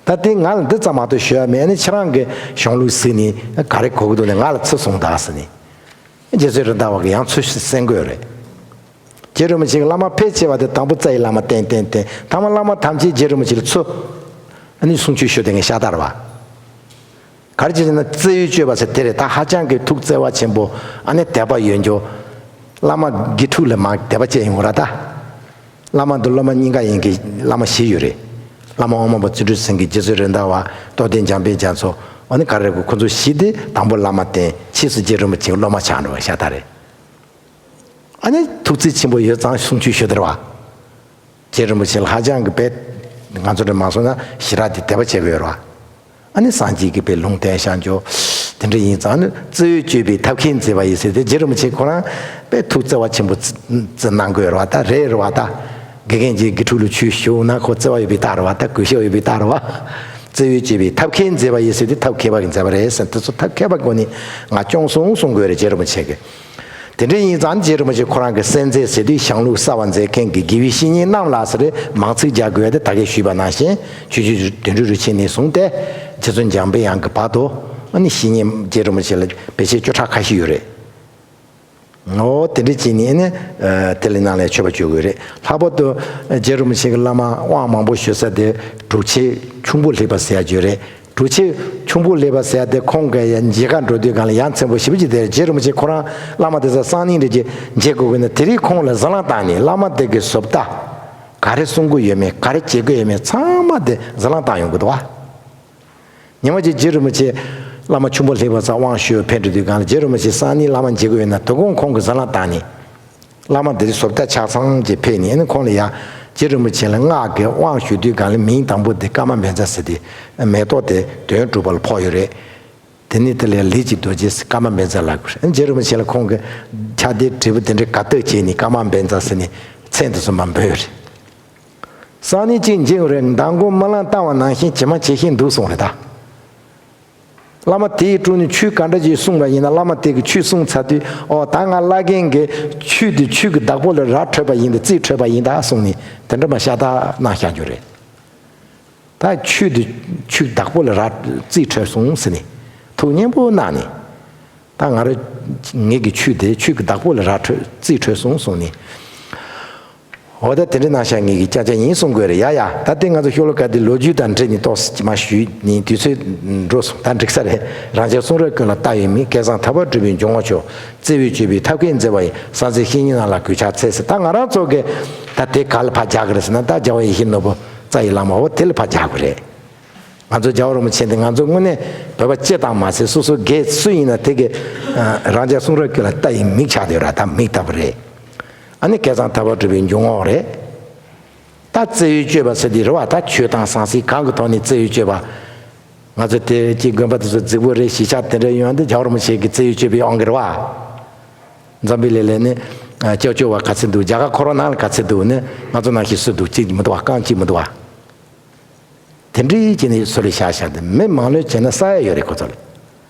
ད་དེ་ང་ལ་འདི་ཙམ་མ་གཏོགས་ཞུ་ཡ་མེད། ཨ་ནི་ཁྱེད་རང་གི་གཞུང་ལུགས་གཟིགས་ནས་ག་རེ་གོ་གི་འདུག་ནས་ང་ལ་ཚུར་གསུངས་དང་ཟེར་ནས། རྗེ་བཙུན་རེད་མདའ་བ་གི་ཡང་ཚུར་གསན་དགོས་རེད། རྗེ་རིན་པོ་ཆེ་གི་བླ་མ་ཕལ་ཆེ་བ་དེ་དང་པོ་རྩ་བའི་བླ་མ་བསྟེན་བསྟེན་བསྟེན། ཐ་མ་བླ་མ་ཐམས་ཅད་རྗེ་རིན་པོ་ཆེ་ལ་ཚུར་ཨ་ནི་གསུང་ཆོས་ཞུ་དེ་ངས་ཤ་སྟག་རེད་བ། ག་རེ་བྱས་ན་བརྩེ་བས་བསྐྱོད་པ་ཟེར་དེ་རེད། ད་ཧ་ཅང་གི་ཐུགས་བརྩེ་བ་ཆེན་པོ་ཨ་ནི་དད་པ་ཡོད་འགྱོ། བླ་མ་དགེ་ཕྲུག་ལ་མར་དད་པ་བྱས་ཡོང་གི་ར་ད། བླ་མ་འདི་སློབ་མ་གཉིས་ཀ་ཡིན་གྱི་བླ་མ་བཞི་ཡོད་རེད། བླ་མ་དབུ་མ་པ་བརྩོན་འགྲུས་སེང་གེ། རྗེ་བཙུན་རེད་མདའ་བ། རྟོགས་ལྡན་འཇམ་དཔལ་རྒྱ་མཚོ། ཨ་ནི་ག་རེ་གོ་ཁོ་ཚོ་བཞི་དེ་དང་པོ་བླ་མ་བསྟེན། ཕྱིས་སུ་རྗེ་རིན་པོ་ཆེའི་སློབ་མ་ཆགས་འགྲོ་བ་ཤ་སྟག་རེད། ཨ་ནི་ཐུགས་བརྩེ་ཆེན་པོ་ཡོད་ཙང་གསུང་ཆོས་ཞུ་དེ་རེད་བ། རྗེ་རིན་པོ་ཆེ་ལ་ཧ་ཅང་གི་དཔེ་ང་ཚོ་འདྲ་མ་སོང་ན་ཞེ་དྲག་དེ་དད་པ་བྱེད་དགོས་རེད་བ། ཨ་ནི་སངས་རྒྱས་ཀྱི་དཔེ་ལུང་བསྟན་བྱང་ཆོག་དེ་འདྲ་ཡིན་ཙང་ནི་བརྩེ་བས་སྤྱོད་པའི་ཐབས་མཁས་མཛད་པ་ཡིས་ཟེར་ཏེ་རྗེ་རིན་པོ་ཆེ་ཁོ་རང་དཔེ་ཐུགས་བརྩེ་བ་ཆེན་པོ་བརྩི་གནང་དགོས་རེད་བ། ད་རེད་རེད་བ། ད་དགེ་རྒན་གྱིས་དགེ་ཕྲུག་ལ་ཆོས་ཞུ་ན་ཁོ་བརྩེ་བ་ཡོད་པའི་རྟགས་རེད་བ། ད་གུས་ཞབས་ཡོད་པའི་རྟགས་རེད་བ། བརྩེ་བས་སྤྱོད་པའི་ཐབས་མཁས་མཛད་པ་ཡིས་ཟེར་ཏེ་ཐབས་མཁས་པ་གིས་མཛད་པ་རེད་ཟེར། དེ་ཚོ་ཐབས་མཁས་པ་སྒོ་ནས་ང་སྐྱོང་སོང་གསུང་དགོས་རེད་རྗེ་རིན་པོ་ཆེ་གིས། དེ་འདྲ་ཡིན་ཙང་རྗེ་རིན་པོ་ཆེ་ཁོ་རང་གི་གསན་མཛད་ཟེར་དུས་ཞང་ལུགས་གསར་བ་མཛད་མཁན་གྱི་དགེ་བའི་བཤེས་གཉེན་རྣམས་ལ་ཟེར་མང་ཚིག་རྒྱག་དགོས་ཏེ། ད་གིན་ཞུས་པ་ནང་བཞིན་ཆོས་རྗེ་དོན་གྲུབ་རིན་ཆེན་ནས་བཟུང་སྟེ་རྗེ་བཙུན་འཇམ་པའི་དབྱངས་ཀྱི་བར་དུ་ཨ་ནི་བཤེས་གཉེན་རྗེ་རིན་པོ་ཆེ་ལ་བེད་སྤྱད་བཅུ་ཕྲག་ཁ་ཤས་ཡོད་རེད། འོ་དེ་འདྲ་བྱས་ནས་ཨ་ནི་དེ་ལ་ནང་ལ་མཆོད་པ་བརྗོད་དགོས་རེད། ལྷག་པར་དུ་རྗེ་རིན་པོ་ཆེ་གི་བླ་མ་དབང་མང་པོ་ཞུ་ས་དེ་གྲུབ་ཆེན་ཁྱུང་པོ་ལེགས་པ་ཟེར་ཡ་ཡོད་རེད། གྲུབ་ཆེན་ཁྱུང་པོ་ལེགས་པ་ཟེར་ཡ་དེ་ཁོང་གི་ཡ་མཇལ་ཁ་འགྲོ་དུས་སྒང་ལ་ཡ་མཚན་པོ་ཞེ་པོ་ཅིག་དེ་རྗེ་རིན་པོ་ཆེ་ཁོ་རང་བླ་མ་དེ་ཚོ་གསང་གནས་འདྲ་ཅིག་མཇལ་དགོས་ཀྱི་ན་དེ་རིང་ཁོང་ལ་གཟབ་ལངས་བཏང་ནས་བླ་མ་དེ་གི་བཟོ་ལྟ་ག་རེ་གསུང་གི་ཡོད་མེད་ག་རེ་བྱེད་ཀྱི་ཡོད་མེད་ཚང་མ་དེ་གཟབ་ལངས་བཏང་ཡོང་གི་འདུག་བ། ཉི་མ་གཅིག་རྗེ་རིན་པོ་ཆེ་བླ་མ་ཁྱུང་པོ་ལེགས་པ་ཚོ་དབང་ཞུ་ཕེབས་འགྲོ་དུས་སྒང་ལ་རྗེ་རིན་པོ་ཆེ་གསང་གནས་བླ་མ་མཇལ་དགོས་ཡོད་ན་དོ་དགོང་ཁོང་གི་གཟབ་ལངས་བཏང་ནས། བླ་མ་འདིར་བཟོ་ལྟ་ཆ་ཚང་གཅིག་ཕེབས་ནས་ཨ་ནི་ཁོང་ལ་ཡ་རྗེ་རིན་པོ་ཆེ་ལ་སྔགས་ཀྱི་དབང་ཞུ་དུས་སྒང་ལ་མིང་དང་པོ་དེ་ཀརྨ་བཛྲ་ཟེར་ཏེ་མེ་ཏོག་དེ་དོན་གྲུབ་པ་ལ་ཕོག་ཡོད་རེད། དེ་ནས་དེ་ལ་ཡ་ལས་ཀྱི་རྡོ་རྗེ་ཟེར་ཀརྨ་བཛྲ་ལབ་དགོས་རེད། ཨ་ནི་རྗེ་རིན་པོ་ཆེ་ལ་ཁོང་གི་ཕྱག་དེབ་བྲིས་པ་དེ་འདྲའི་དགའ་སྟོན་བྱས་ནས་ཀརྨ་བཛྲ་ཟེར་ནས་མཚན་དེ་ཚོ་མར་འབོད་ཡོད་རེད། གསང་གནས་གཅིག་མཇལ་ཡོང་རེད། མདང་དགོང་སྨོན་ལམ་བཏང་བ་ནང་བཞིན་ཇི་མ་ཇི་བཞིན་འདུག་གསུངས་རེད་ད། བླ་མ་དེའི་དྲུང་ནས་ཆོས་ག་འདྲ་ཅིག་གསུངས་པ་ཡིན་ན་བླ་མ་དེ་གིས་ཆོས་གསུངས་ཚར་དུས་ཨོ་ད་ང་བླ་རྒན་གྱིས་ཆོས་འདི་ཆོས་ཀྱི་བདག་པོ་ལ་ར་འཕྲོད་པ་ཡིན་ད་རྩིས་འཕྲོད་པ་ཡིན་ད་གསུངས་ནས་དེ་འདྲ་མ་ཤ་སྟག་གནང་བཞག་རྒྱུ་རེད། ད་ཆོས་འདི་ཆོས་བདག་པོ་ལ་ར་རྩིས་འཕྲོད་སོང་ཟེར་ནས་ཐུགས་མཉེས་པོ་གནང་ནས། ད་ང་རང་ངེད་ཀྱི་ཆོས་དེ་ཆོས་ཀྱི་བདག་པོ་ལ་ར་འཕྲོད་རྩིས་འཕྲོད་སོང་གསུངས་ནས། འོ་ད་དེ་འདྲ་གནང་ཤག་ངེད་ཀྱིས་ཅག་ཅག་ཡིན་གསུང་དགོས་རེད་ཡ་ཡ། ད་ལྟའི་ང་ཚོ་ཤོ་ལོ་ཀ་འདི་ལོ་རྒྱུས་དང་འབྲེལ་ནས་ཏོག་ཙམ་མ་ཞུས་ནས་དུས་ཚོད་འགྲོ་སོང་། ད་འགྲིག་ས་རེད། རང་རྒྱལ་གསུང་རབ་ཀུན་ལ་ལྟ་བའི་མིག་སྐལ་བཟང་ཐར་པ་གྲུབ་པའི་འཇུག་ངོགས་མཆོག་བརྩེ་བས་སྤྱོད་པའི་ཐབས་མཁས་མཛད་པ་ཡི། གསང་ཆེན་བཤེས་གཉེན་རྣམས་ལ་གུས་ཕྱག་འཚལ་ཟེར། ད་ང་རང་ཚོ་གི་ད་དེ་ག་ལ་ཕར་རྒྱག་གི་རེད་ཟེར་ན་ད་རྒྱལ་བ་ཡིད་བཞིན་ནོར་བུ་རྩ་བའི་བླ་མ་འོ་དེ་ལ་ཕར་རྒྱག་དགོས་རེད། ང་ཚོ་རྒྱལ་བ་རིན་པོ་ཆེ་འདི་ང་ཚོ་དངོས་གནས་བོད་པ་སྤྱི་དང་མ་ཟད་སོ་སོ་སྒེར་སུ་ཡིན་ན་དེ་གི་རང་རྒྱལ་གསུང་རབ་ཀུན་ལ་ལྟ་ཡི་མིག་ཆགས་བསྡད་ཡོད་ར། ད་མིག་ལྟ་བུ་རེད། ཨ་ནི་སྐལ་བཟང་ཐར་པ་གྲུབ་པའི་འཇུག་ངོགས་རེད། ད་བརྩེ་བས་སྤྱོད་པ་ཟེར་དེ་རེད་བ། ད་ཆོས་དང་ཟང་ཟིང་གང་གི་ཐོག་ནས་བརྩེ་བས་སྤྱོད་པ། ང་ཚོ་དེ་ཅིག་དགོན་པ་དེ་ཚོ་རྫིག་པོ་རེད་གཞིས་ཆགས་དེ་འདྲ་ཡོང་དུས་རྒྱལ་བ་རིན་པོ་ཆེ་གི་བརྩེ་བས་སྤྱོད་པའི་དབང་གིས་རེད་བ། འཛམ་བུའི་གླིང་ལ་ནི་སྐྱབས་བཅོལ་བ་ག་ཚོད་འདུག་རྒྱ་གར་ཁོ་རང་ནང་ལ་ག་ཚོད་འདུག་ནི་ང་ཚོ་ནང་བཞིན་སུ་འདུག་གཅིག་མི་འདུག་བ། རྐང་གཅིག་མི་འདུག་བ། དེ་འདྲའི་བྱས་ནས་སུ་ལ་བཞག་བཞག་དེ་མི་མང་ལོས་བྱས་ན་ས་ཡ་ཡོད་རེད་ཁོ་ཚོ་ལ།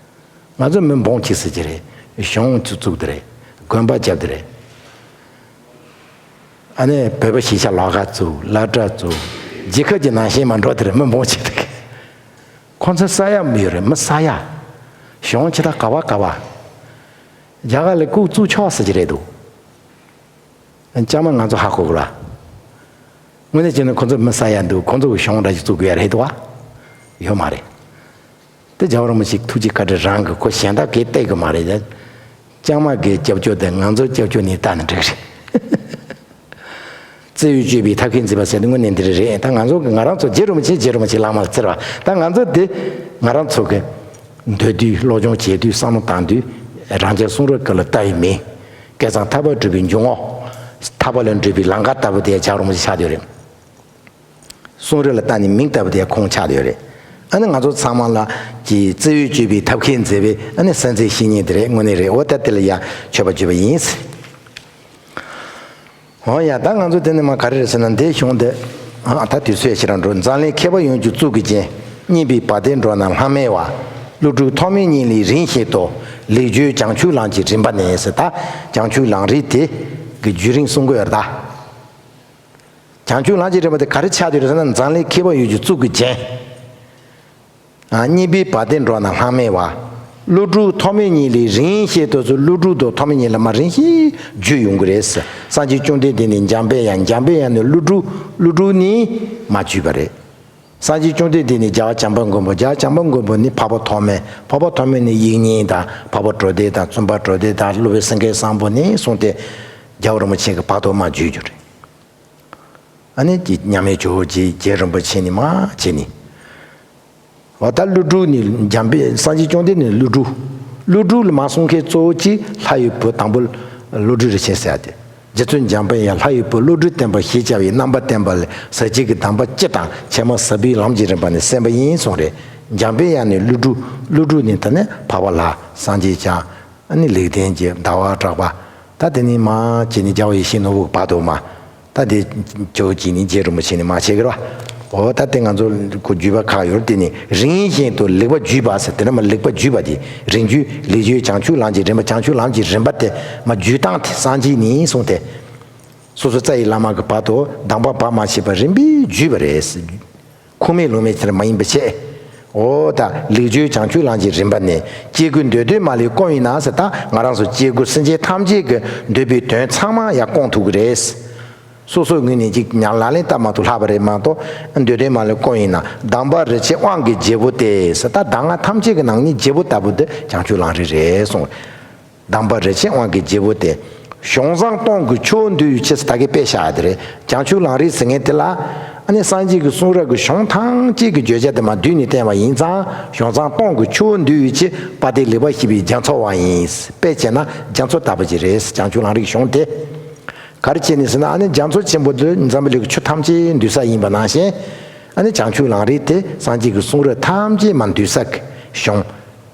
ང་ཚོ་མི་འབུམ་གཅིག་ཟེར་གྱི་རེད། གཞུང་ཚོ་བཙུགས་དེ་རེད། དགོན་པ་བརྒྱབ་དེ་རེད། ཨ་ནི་བོད་པ་གཞིས་ཆགས་ལོགས་ཀ་བཙུགས། སློབ་གྲྭ་བཙུགས། རྒྱལ་ཁབ་ཀྱི་ནང་བཞིན་མ་འགྲོ་དེ་རེད། མི་འབུམ་གཅིག་དེ་ག་ཁོ་ཚོ་ས་ཡ་མི་ཡོད་རེད། མི་ས་ཡ། གཞུང་ཆེ་ད་ག་བ་ག་བ། རྒྱ་གར་ལ་ལྐུགས་བཙུགས་ཆོག་ཟེར་གྱི་རེད་འདུག་ཅང་མ་ང་ཚོ་ཧ་གོ་གི་ར། དངོས་གནས་བྱས་ན་ཁོ་ཚོ་མི་ས་ཡ་འདུག་ཁོ་ཚོ་གི་གཞུང་འདྲ་ཞིག་བཙུགས་དགོས་ཡ་རེད་འདུག་བ། ཡོད་མ་རེད། དེ་རྒྱལ་བ་རིན་པོ་ཆེ་ཐུགས་རྗེ་བཀའ་དྲིན་རང་གི་ཁོ་གཞན་དག་གིས་བལྟས་གི་མ་རེད། ཅང་མ་གི་སྐྱབས་བཅོལ་དེ་ང་ཚོ་སྐྱབས་བཅོལ་ནས་ལྟ་ན་འགྲིག་རེད། བརྩེ་བས་སྤྱོད་པའི་ཐབས་མཁས་མཛད་པ་ཟེར་ནི་དངོས་གནས་འདི་རེད། ད་ང་ཚོ་གི་ང་རང་ཚོ་རྗེ་རིན་པོ་ཆེ་རྗེ་རིན་པོ་ཆེ་བླ་མ་ལ་བརྩེ་བ། ད་ང་ཚོ་དེ་ང་རང་ཚོ་གི་འདོད་དུས་སློབ་སྦྱོང་བྱེད་དུས་བསམ་བློ་བཏང་དུས་རང་རྒྱལ་གསུང་རབ་ཀུན་ལ་ལྟ་བའི་མིག་སྐལ་བཟང་ཐར་པ་གྲུབ་པའི་འཇུག་ངོགས། ཐར་པ་ལ་འགྲོ་བའི་ལམ་ཁ་ལྟ་བུ་དེ་རྒྱལ་བ་རིན་པོ་ཆེ་ཆགས་བསྡད་ཡོད་རེད། གསུང་རབ་ལ་ལྟ་ནས་མིག་ལྟ་བུ་དེ་ཁོང་ཆགས་བསྡད་ཡོད་རེད། ཨ་ནི་ང་ཚོ་ཚང་མ་ལ་གི་བརྩེ་བས་སྤྱོད་པའི་ཐབས་མཁས་མཛད་པའི་ཨ་ནི་གསང་ཆེན་བཤེས་གཉེན་དེ་རེད། དངོས་གནས་རེད། འོ་ད་དེ་ལ་ཡ་མཆོད་པ་བརྗོད་པ་ཡིན། འོ་ཡ། ད་ང་ཚོ་དེ་ནས་མ་ག་རེ་རེད་ཟེར་ན་འདིའི་གཞུང་དེ། ཨ་ད་དུས་ཚོད་ཞེ་དྲག་འགྲོ། འཛམ་གླིང་མཁས་པ་ཡོངས་ཀྱི་གཙུག་གི་རྒྱན། སྙན་པའི་བ་དན་སྒྲོགས་ན་ལྷམ་མེ་བ། ཀླུ་སྒྲུབ་ཐོགས་མེད་གཉིས་ལས་རིང་ཞེས་སོ། ལེགས་བརྗོད་བྱང་ཆུབ་ལམ་གྱི་རིམ་པ་ནས་ཟེར། ད་བྱང་ཆུབ་ལམ་རིམ་དེ་གི་བརྒྱུད་རིམ་གསུང་གི་ཡོད་རེད་ད། བྱང་ཆུབ་ལམ་གྱི་རིམ་པ་དེ་ག་རེ་ཆགས་བསྡད་ཡོད་རེད་ཟེར་ན་འཛམ་གླིང་མཁས་པ་ཡོངས་ཀྱི་གཙུག་གི་རྒྱན། ཨ་སྙན་པའི་བ་དན་སྒྲོགས་ན་ལྷམ་མེ་བ། ཀླུ་སྒྲུབ་ཐོགས་མེད་གཉིས་ལས་རིང་ཞེས་སོ། ཀླུ་སྒྲུབ་དང་ཐོགས་མེད་གཉིས་ལ་མར་རིང་ཞིག་བརྒྱུད་ཡོང་གི་རེད་ཟེར། སངས་རྒྱས་བཅོམ་ལྡན་འདས་ནས་འཇམ་པའི་དབྱངས། འཇམ་པའི་དབྱངས་ནས་ཀླུ་སྒྲུབ། ཀླུ་སྒྲུབ་ནས་མར་བརྒྱུད་པ་རེད། སངས་རྒྱས་བཅོམ་ལྡན་འདས་ནས་རྒྱལ་བ་བྱམས་པ་མགོན་པོ། རྒྱལ་བ་བྱམས་པ་མགོན་པོ་ནས་འཕགས་པ་ཐོགས་མེད། འཕགས་པ་ཐོགས་མེད་ནས་དབྱིག་གཉེན་དང་འཕགས་པ་གྲོལ་སྡེ་དང་བཙུན་པ་གྲོལ་སྡེ་དང་སློབ་དཔོན་སེང་གེ་བཟང་པོ་ནས་བཟུང་སྟེ་རྒྱལ་བ་རིན་པོ་ཆེ་གི་བར་དུ་མར་བརྒྱུད་རྒྱུ་རེད། ཨ་ནི་ཀྱི་མཉམ་མེད་ཇོ་བོ་རྗེ་རྗེ་རིན་པོ་ཆེ་ནས་མར་བྱས་ནས། འོ་ད་ཀླུ་སྒྲུབ་ནི་འཇམ་དཔལ་སངས་རྒྱས་བཅོམ་ལྡན་འདས་ནི་ཀླུ་སྒྲུབ། ཀླུ་སྒྲུབ་ལ་མ་གསུང་མཁན་གཙོ་བོ་གཅིག་ལྷ་ཡི་བུ་དང་པོ་ཀླུ་སྒྲུབ་རིན་ཆེན་ཟེར་ཡ་དེ། རྗེ་བཙུན་འཇམ་དཔལ་དབྱངས་ལྷ་ཡི་བུ་ཀླུ་སྒྲུབ་བསྟན་པ་ཞེས་བྱ་བའི་རྣམ་པར་བསྟན་པ་ལས་ཟབ་ཆོས་ཀྱི་གདམས་པ་སྤྱི་དང་ཕྱི་མ་ཟབ་པའི་ལམ་གྱི་རིམ་པ་ནི་གསན་པ་ཡིན་གསུངས་རེད། འཇམ་དཔལ་དབྱངས་ནི་ཀླུ་སྒྲུབ། ཀླུ་སྒྲུབ་ནི་ད་ནི་འཕགས་པ་ལྷ་སངས་རྒྱས་བྱ། ཨ་ནི་ལེགས་ལྡན་འབྱེད་ཟླ་བ་གྲགས་པ། ད་དེ་ནི་མ་བྱས་ནི་རྒྱལ་བ་ཡིད་བཞིན་ནོར་བུ་བར་དུ་མ། ད་དེ་ཇོ་བོ་རྗེ་ནི་རྗེ་རིན་པོ་ཆེ་ནི་མ་བྱས་གི་ར། འོ་ད་དེ་ང་ཚོ་ཁོ་བརྒྱུད་པ་ཁག་ཡོད་དེ་ནི་རིམ་བཞིན་དུ་ལེགས་པར་བརྒྱུད་པ་ཟེར་དེ་ནི་མ་ལེགས་པར་བརྒྱུད་པ་དེ་རིམ་བརྒྱུད་ལེགས་བརྒྱུད་བྱང་ཆུབ་ལམ་གྱི་རིམ་པ་བྱང་ཆུབ་ལམ་གྱི་རིམ་པ་དེ་མ་བརྒྱུད་སྟངས་དེ་སངས་རྒྱས་ནི་གསུངས་ཏེ། སོ་སོ་རྩ་བའི་བླ་མ་གི་བར་དུ་གདམས་པ་བར་མ་ཆད་པར་རིམ་པས་བརྒྱུད་པ་རེད། ཁུངས་མེད་ལུང་མེད་ཆེར་མ་ཡིན་པ་བྱས། འོ་ད་ལེགས་བརྒྱུད་བྱང་ཆུབ་ལམ་གྱི་རིམ་པ་ནི་སྐྱེ་དགུའི་འདོད་དོན་མ་ལུས་སྐོང་བས་ན་ཟེར། ད་ང་རང་ཚོ་སྐྱེ་དགུ་སེམས་ཅན་ཐམས་ཅད་ཀྱི་འདོད་པའི་དོན་ཚང་མ་ཡང་སྐོང་ཐུབ་ཀྱི་རེད། སོ་སོའི་ངོས་ནས་ཅིག་ཉམས་ལག་ལེན་བསྟར་མ་ཐུབ་ལྷག་པ་རེད་མ་གཏོགས་འདོད་དོན་མ་ལུས་སྐོང་བས་ན་གདམས་པ་རིན་ཆེན་དབང་གི་རྒྱལ་པོ་སྟེ་ཟེར། ད་གདམས་ངག་ཐམས་ཅད་ཀྱི་ནང་ནས་རྒྱལ་པོ་ལྟ་བུ་དེ་བྱང་ཆུབ་ལམ་རིམ་རེད་གསུངས། གདམས་པ་རིན་ཆེན་དབང་གི་རྒྱལ་པོ་སྟེ། གཞུང་བཟང་སྟོང་གི་ཆུ་བོ་འདུལ་བའི་ཕྱིར་ཟེར་ད་གིན་དཔེ་བཞག་ཡ་དེ་རེད། བྱང་ཆུབ་ལམ་རིམ་ཟེར་མཁན་དེ་ལ། ཨ་ནི་སངས་རྒྱས་ཀྱི་གསུང་རབ་ཀྱི་གཞུང་ཐམས་ཅད་ཀྱི་བརྗོད་བྱ་དེ་མར་བསྡུས་ནས་བསྟན་པ་ཡིན་ཙང་གཞུང་བཟང་སྟོང་གི་ཆུ་བོ་འདུལ་བའི་ཕྱིར་དཔལ་ལྡན་ལེགས་པར་བཤད་པའི་རྒྱ་མཚོ་བ་ཡིན། དཔེ་བྱས་ན་རྒྱ་མཚོ་ལྟ་བུ་ཅིག་རེད། བྱང་ཆུབ་ལམ་རིམ་གྱི་གཞུང་དེ། ག་རེ་བྱས་ནས་ཟེར་ན་ཨ་ནི་རྒྱ་མཚོ་ཆེན་པོ་དེ་འཛམ་བུ་གླིང་གི་ཆུ་ཐམས་ཅད་འདུལ་ས་ཡིན་པ་ནང་བཞིན། ཨ་ནི་བྱང་ཆུབ་ལམ་རིམ་དེ་སངས་རྒྱས་ཀྱི་གསུང་རབ་ཐམས་ཅད་མར་འདུལ་ས་གི་གཞུང་།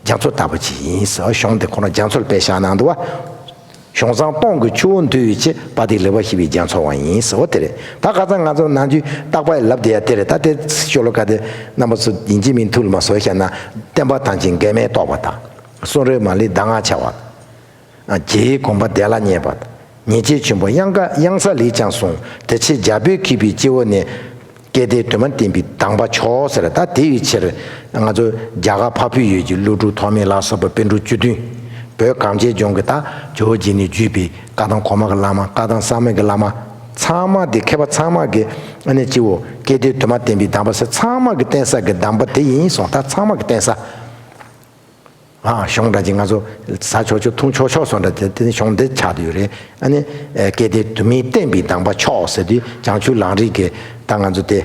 རྒྱ་མཚོ་ལྟ་བུ་ཅིག་ཡིན་ཟེར། གཞུང་དེ་ཁོ་རང་རྒྱ་མཚོ་ལ་དཔེ་བཞག་གནང་འདུག་བ། གཞུང་བཟང་སྟོང་གི་ཆུ་བོ་འདུལ་བའི་ཕྱིར་དཔལ་ལྡན་ལེགས་པར་བཤད་པའི་རྒྱ་མཚོ་བ་ཡིན་ཟེར། འོ་དེ་རེད། ད་ཁ་སང་ང་ཚོ་ནམ་རྒྱུན་རྟག་པར་ལབ་བསྡད་ཡ་དེ་རེད། ད་དེ་ཤོ་ལོ་ཀ་དེ་རྣམ་པ་ཚོ་ཡིན་གཅིག་མིན་གཅིག་ཐུགས་ལ་མ་བཟོས་བཞག་ན། བསྟན་པ་ཐམས་ཅད་འགལ་མེད་རྟོགས་པ་དང་། གསུང་རབ་མ་ལུས་གདམས་ངག་འཆང་བ། རྗེ་ཡི་དགོངས་པ་བདེ་བླག་རྙེད་པ། ཉེས་བྱས་ཆེན་པོ་དབྱངས་དཀར་དབྱངས་གསལ་ལས་ཀྱང་གསུངས། དེ་ཕྱིར་རྒྱལ་པོས་མཁས་པའི་སྐྱེ་བོ་ནི། སྐལ་ལྡན་དུ་མར་བསྟན་པའི་གདམས་པ་མཆོག་ཟེར། ད་དེ་ཡི་ཕྱིར་ང་ཚོ་རྒྱ་གར་འཕགས་བོད་ཡུལ་གྱི་ཀླུ་སྒྲུབ་ཐོགས་མེད་ལ་སོགས་པ་པཎ་གྲུབ་བཅུ་བདུན། བོད་གངས་ཅན་ལྗོངས་ཀྱི་ད་ཇོ་བོ་རྗེ་ནས་བརྒྱུད་པའི་བཀའ་གདམས་གོང་མ་གི་བླ་མ། བཀའ་གདམས་གསར་མ་གི་བླ་མ་ཚང་མ་དེ་མཁས་པ་ཚང་མ་གི་ཨ་ནི་སྐྱེ་བོ་སྐལ་ལྡན་དུ་མར་བསྟན་པའི་གདམས་པ་ཟེར། ཚང་མ་གི་བསྟན་ས་གི་གདམས་པ་དེ་ཡིན་གསུངས། ད་ཚང་མ་གི་བསྟན་ས། ཨ། གཞུང་འདྲ་ཅིག་ང་ཚོ་ཟ་ཆོག་ཆོག་འཐུང་ཆོག་ཆོག་སོགས་འདྲ་དེ་དེ་ནི་གཞུང་འདི་ཆགས་བསྡད་ཡོད་རེད། ཨ་ནི་སྐལ་ལྡན་དུ་མས་བསྟན་པའི་གདམས་པ་མཆོག་ཟེར་དུས་བྱང་ཆུབ་ལམ་རིམ་གྱི་ད་ང་ཚོ་དེ་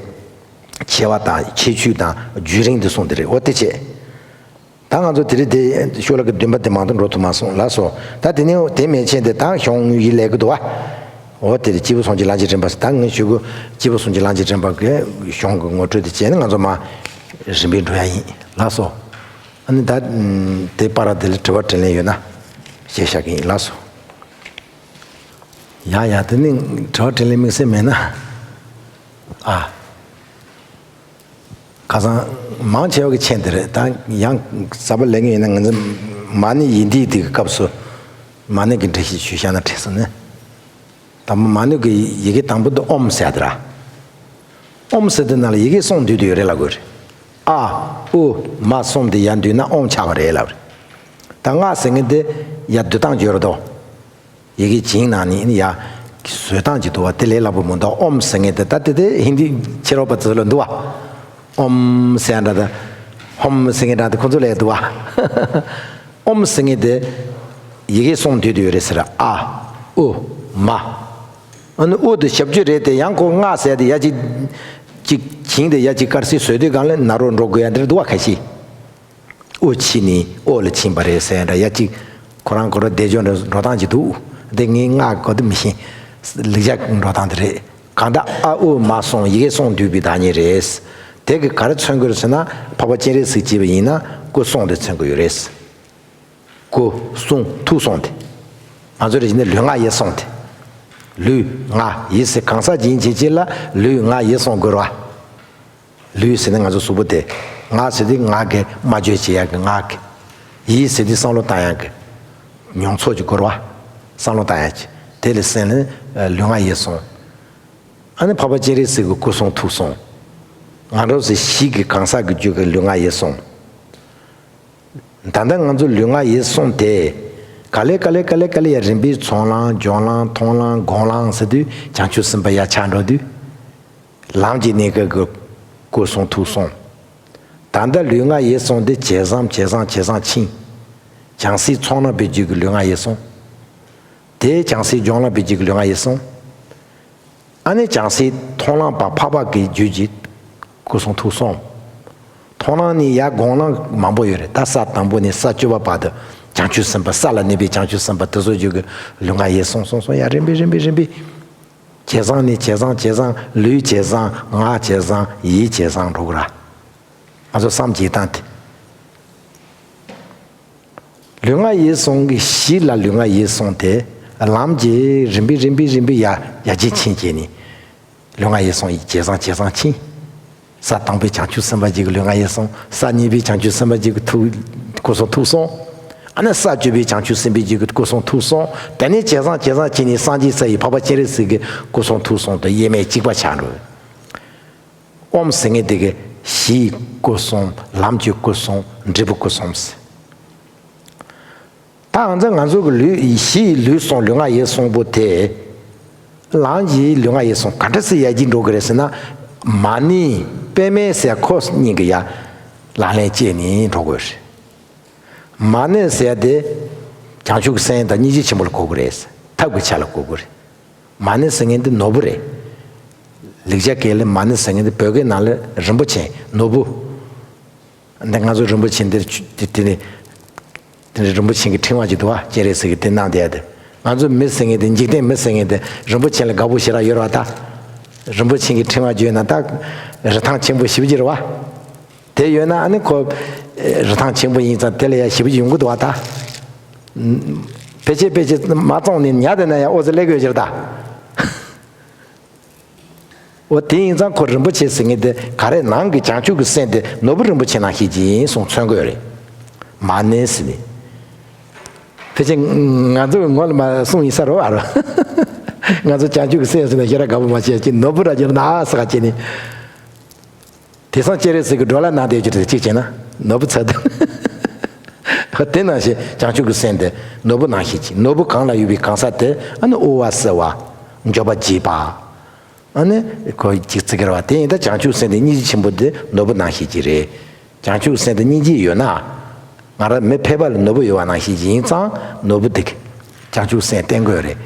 ཆེ་བ་དང་ཁྱད་ཆོས་དང་བརྒྱུད་རིམ་འདི་གསུངས་འདི་རེད། འོ་དེ་བྱས། ད་ང་ཚོ་དེ་རིང་དེ་ཤོ་ལོ་ཀ་བདུན་པ་དེ་མང་དུ་འགྲོ་ཐུབ་མ་སོང་ལགས་སོ། ད་དེ་ནས་དེ་མན་ཆད་དེ་ད་གཞུང་ཡིག་ལས་ཀྱི་འདུག་བ། འོ་དེ་རེད། སྐྱེས་བུ་གསུམ་གྱི་ལམ་གྱི་རིམ་པ་ཟེར། ད་ངས་ཞུ་གི་སྐྱེས་བུ་གསུམ་གྱི་ལམ་གྱི་རིམ་པ་གི་གཞུང་གི་ངོ་སྤྲོད་དེ་བྱས་ནས་ང་ཚོ་མར་རིམ་པས་འགྲོ་ཡ་ཡིན་ལགས་སོ། ཨ་ནི་ད་དེ་བར་དེ་ལ་དྲི་བ་དྲིས་ལན་ཡོད་ན་བཤད་བཞག་གི་ཡིན་ལགས་སོ། ཡ་ཡ། དེ་ནི་དྲི་བ་དྲིས་ལན་དམིགས་བསལ་མེད་ན། ཨ། ཁ་སང་མང་ཆེ་བ་གི་མཆན་དེ་རེད། ད་ཡང་གསར་པ་ལེན་གི་ཡིན་ན་ང་ཚོ་མ་ཎི་ཡིག་འབྲིའི་དེ་གི་སྐབས་སུ་མ་ཎི་གི་འགྲེལ་བཤད་ཞུས་བཞག་ན་འགྲིག་སོང་ནི། དང་པོ་མ་ཎི་གི་ཡི་གེ་དང་པོ་དེ་ཨོཾ་ཟེར་དེ་ར། ཨོཾ་ཟེར་དེ་ནང་ལ་ཡི་གེ་གསུམ་འདུས་དེ་ཡོད་རེད་ལབ་དགོས་རེད། ཨ། ཨུ། མ་གསུམ་དེ་ཡར་འདུས་ན་ཨོཾ་ཆགས་པ་རེད་ལབ་རེད། ད་སྔགས་ཟེར་མཁན་དེ་ཡར་འདུ་སྟངས་ཡོད་རེད་དོ། ཡི་གེ་བྱིངས་ནང་ནས་ཡར་བཟོ་སྟངས་ཅིག་འདུག་བ། དེ་ལས་སླ་པོ་མི་འདུག་ཨོཾ་ཟེར་མཁན་དེ་ད་དེ་དེ་ཧིན་དི་ཕྱི་རོལ་པ་ཚོ་ལ་འདུག་བ། ཨོཾ་ཟེར་འདྲ་དང་། ཧོཾ་ཟེར་མཁན་འདྲ་དེ་ཁོ་ཚོ་ལས་འདུག་བ། ཨོཾ་ཟེར་མཁན་དེ་ཡི་གེ་གསུམ་འདུས་དེ་ཡོད་རེད་ཟེར། ཨ། ཨུ། མ། ཨ་ནི་ཨུ་དེ་ཞབས་ཀྱུ་རེད་དེ། ཡང་ཁོ་སྔགས་ཟེར་དེ་ཡར་ཅིག་ཅིག་བྱིངས་དེ་ཡར་ཅིག་དཀར་སིལ་བཟོ་དུས་སྒང་ལ་ན་རོ་འགྲོ་དགོས་ཡ་འདིར་འདུག་བ་ཁ་ཤས། ཨུ་ཕྱིས་ནས་ཨོ་ལ་ཕྱིན་པ་རེད་ཟེར་འདྲ། ཡ་གཅིག་ཁོ་རང་ཁོ་རང་བདེ་སྐྱོ་འདྲ་འགྲོ་སྟངས་ཅིག་འདུག་འདི་ངའི་སྔགས་གོ་དུ་མི་ཤེས། ལེགས་སྦྱར་འགྲོ་སྟངས་དེ་རེད། གང་ལྟར་ཨ་ཨུ་མ་གསུམ་ཡི་གེ་གསུམ་འདུས་པའི་བདག་ཉིད་རེད། དེ་གི་ག་རེ་མཚོན་གྱི་རེད་ཟེར་ན། འཕགས་པ་སྤྱན་རས་གཟིགས་བྱས་པ་ཡིན་ན་སྐུ་གསུམ་དེ་མཚོན་གྱི་ཡོད་རེད། སྐུ་གསུང་ཐུགས་གསུམ་དེ། ང་ཚོ་རེ་བཞིན་ནི་ལུས་ངག་ཡིད་གསུམ་དེ། ལུས་ངག་ཡིད་ཟེར་གང་ཟག་ཅིག་ཡིན་ཕྱིན་ཆད་ལ་ལུས་ངག་ཡིད་གསུམ་དགོས་རེད་བ། ལུས་ཟེར་ནི་ང་ཚོ་གཟུགས་པོ་དེ། ངག་ཟེར་དུས་ངག་གི་སྨྲ་བརྗོད་བྱེད་ཡག་གི་ངག་གི། ཡིད་ཟེར་དུས་བསམ་བློ་བཏང་ཡག་གི་མྱོང་ཚོར་གྱི་སྐོར་བ། བསམ་བློ་བཏང་ཡག་གི་དེ་ལ་ཟེར་ནི་ལུས་ངག་ཡིད་གསུམ། ཨ་ནི་འཕགས་པ་སྤྱན་རས་གཟིགས་ཀྱི་སྐུ་གསུང་ཐུགས་གསུམ། ང་རང་ཚོ་གཤིས་ཀྱི་གང་ཟག་གི་རྒྱུད་ཀྱི་ལུས་ངག་ཡིད་གསུམ། ད་ལྟ་ང་ཚོ་ལུས་ངག་ཡིད་གསུམ་དེ་ག་ལེ་ག་ལེ་ག་ལེ་ག་ལེ་ཡ་རིམ་པས་ཚོགས་ལམ་སྦྱོར་ལམ་མཐོང་ལམ་སྒོམ་ལམ་ཟེར་དུས་བྱང་ཆུབ་སེམས་དཔའ་ཡར་ཆགས་འགྲོ་དུས། ལམ་གྱི་གནས་སྐབས་ཀྱི་སྐུ་གསུང་ཐུགས་གསུམ། ད་ལྟ་ལུས་ངག་ཡིད་གསུམ་དེ་ཇེ་བཟང་ཇེ་བཟང་ཇེ་བཟང་ཕྱིན། བྱང་སེམས་ཚོགས་རྣམས་པའི་རྒྱུད་ཀྱི་ལུས་ངག་ཡིད་གསུམ། དེ་བྱང་སེམས་སྦྱོར་ལམ་པའི་རྒྱུད་ཀྱི་ལུས་ངག་ཡིད་གསུམ། ཨ་ནི་བྱང་སེམས་མཐོང་ལམ་པ་འཕགས་པ་གི་རྒྱུད་ཀྱི་སྐུ་གསུང་ཐུགས་གསུམ། སྒོམ་ལམ་ནི་ཡ་སྒོམ་ལམ་མང་པོ་ཡོད་རེད། ད་ས་དང་པོ་ནས་ས་བཅུ་པ་བར་དུ་བྱང་ཆུབ་སེམས་དཔའ། ས་ལ་གནས་པའི་བྱང་ཆུབ་སེམས་དཔའ་དེ་ཚོ་རྒྱུད་ཀྱི་ལུས་ངག་ཡིད་གསུམ་གསུམ་གསུམ་ཡ་རིམ་པས་རིམ་པས་རིམ་པས། ཇེ་བཟང་ནས་ཇེ་བཟང་ཇེ་བཟང་། ལུས་ཇེ་བཟང་། ངག་ཇེ་བཟང་། ཡིད་ཇེ་བཟང་འགྲོ་གི་ར། ང་ཚོ་བསམ་བྱེད་སྟངས་དེ། ལུས་ངག་ཡིད་གསུམ་གྱི་གཞི་ལ་ལུས་ངག་ཡིད་གསུམ་དེ་ལམ་གྱིས་རིམ་པས་རིམ་པས་རིམ་པས་ཡར་ཡར་རྒྱས་ཕྱིན་བྱས་ནས། ལུས་ངག་ཡིད་གསུམ་ཇེ་བཟང་ཇེ་བཟང་ཕྱིན། ས་དང་པོའི་བྱང་ཆུབ་སེམས་དཔའ་གཅིག་གི་ལུས་ངག་ཡིད་གསུམ། ས་གཉིས་པའི་བྱང་ཆུབ་སེམས་དཔའ་གཅིག་གི་ཐུགས། སྐུ་གསུང་ཐུགས་གསུམ། ཨ་ནི་ས་བཅུ་པའི་བྱང་ཆུབ་སེམས་དཔའ་གཅིག་གི་སྐུ་གསུང་ཐུགས་གསུམ། དེ་ནས་ཇེ་བཟང་ཇེ་བཟང་ཕྱིན་ནས་སངས་རྒྱས་ས་ཡི་འཕགས་པ་སྤྱན་རས་གཟིགས་ཀྱི་སྐུ་གསུང་ཐུགས་གསུམ་དུ་དབྱེར་མེད་གཅིག་པ་ཆགས་འགྲོ། ཨོམ་ཟེར་མཁན་དེ་གི་གཞི་ཡི་སྐུ་གསུམ། ལམ་གྱི་སྐུ་གསུམ། འབྲས་བུའི་སྐུ་གསུམ་ཟེར། ད་ང་ཚོ་ང་ཚོ་གི་ལུས། གཞི་ཡི་ལུས་གསུམ་ལུས་ངག་ཡིད་གསུམ་པོ་དེ། ལམ་གྱི་ལུས་ངག་ཡིད་གསུམ་ག་འདྲ་སེ་ཡར་རྒྱས་འགྲོ་གི་རེད་ཟེར་ན། མ་ཎི་པདྨའི་ཟེར་ཁོ་གཉིས་ཀྱི་ཡ་ལག་ལེན་བཅས་ནས་འགྲོ་དགོས་རེད། མ་ཎི་ཟེར་ཡ་དེ་བྱང་ཆུབ་ཀྱི་སེམས་དང་སྙིང་རྗེ་ཆེན་པོ་ལ་གོ་དགོས་རེད། ཐབས་ཀྱི་ཆ་ལ་གོ་དགོས་རེད། མ་ཎི་ཟེར་མཁན་དེ་ནོར་བུ་རེད། ལེགས་སྦྱར་སྐད་ལ་མ་ཎི་ཟེར་མཁན་དེ། བོད་སྐད་ནང་ལ་རིན་པོ་ཆེ། ནོར་བུ། འདི་ང་ཚོ་རིན་པོ་ཆེ་འདིར་ཆུ་དེ་དེ་ནི་དེ་ནི་རིན་པོ་ཆེ་གི་ཕྲེང་བ་ཅིག་འདུག་བ། སྤྱན་རས་གཟིགས་ཀྱིས་དེ་གནང་བསྡད་དེ། ང་ཚོ་མི་ཟེར་མཁན་དེ། འཇིག་རྟེན་མི་ཟེར་མཁན་དེ་རིན་པོ་ཆེ་ལ་དགའ་པོ་ཞེ་དྲག་ཡོད་རེད་བ། ད་རིན་པོ་ཆེ་གི་ཕྲེང་བ་ཅིག་ཡོད་ན་ད་རིན་ཐང་ཆེན་པོ་ཞེ་པོ་ཅིག་རེད་བ། དེ་ཡོད་ན་ཨ་ནི་ཁོ་རིན་ཐང་ཆེན་པོ་ཡིན་ཙང་དེ་ལ་ཡ་ཞེ་པོ་ཅིག་ཡོང་གི་འདུག་བ། ད་ཕལ་ཆེར་ཕལ་ཆེར་མ་བཙོངས་ནས་ཉར་བསྡད་ན་ཡང་ཨོ་ཙི་སླེབས་དགོས་ཀྱི་རེད་ད། འོ་དེ་ཡིན་ཙང་ཁོ་རིན་པོ་ཆེ་ཟེར་མཁན་དེ་ག་རེ། ནང་གི་བྱང་ཆུབ་ཀྱི་སེམས་དེ་ནོར་བུ་རིན་པོ་ཆེ་ནང་བཞིན་ཅིག་ཡིན་གསུངས་མཚོན་དགོས་རེད། མ་ཎི་ཟེར་ནས། ཕལ་ཆེར་ང་ཚོ་གི་ངོ་ལ་མ་གསུངས་ཡིན་ས་རེད་བ། ང་ཚོ་བྱང་ཆུབ་ཀྱི་སེམས་ཟེར་ན་ཞེ་དྲག་དགའ་པོ་མ་བྱེད་ཀྱི། ནོར་བུ་ར་ཅིག་ན་ཟེར་ག་བྱས་ནས། དེང་སང་སྤྱན་རས་གཟིགས་ཀྱིས་བགྲོ་གླེང་གནང་བསྡད་རྒྱུ་དེ་གཅིག་བྱས་ན་ནོར་བུ་ཚད་དང་། དེ་ནང་བཞིན་བྱང་ཆུབ་ཀྱི་སེམས་དེ་ནོར་བུ་ནང་བཞིན་ཅིག། ནོར་བུ་གང་ལ་ཡོད་པའི་གང་ཟག་དེ་ཨ་ནི་དབུལ་བ་བསིལ་བ། འབྱོར་པ་རྒྱས་པ། ཨ་ནི་ཁོ་གཅིག་བརྩི་གི་རེད་བ། དེ་ཡིན་ད་བྱང་ཆུབ་སེམས་དེ་སྙིང་རྗེ་ཆེན་པོ་དེ་ནོར་བུ་ནང་བཞིན་ཅིག་རེད། བྱང་ཆུབ་སེམས་དེ་སྙིང་རྗེ་ཡོད་ན། ང་རང་མི་ཕལ་པ་ལ་ནོར་བུ་ཡོད་པ་ནང་བཞིན་ཡིན་ཙང་ནོར་བུ་དེ་གི་བྱང་ཆུབ་སེམས་བསྟེན་དགོས་རེད།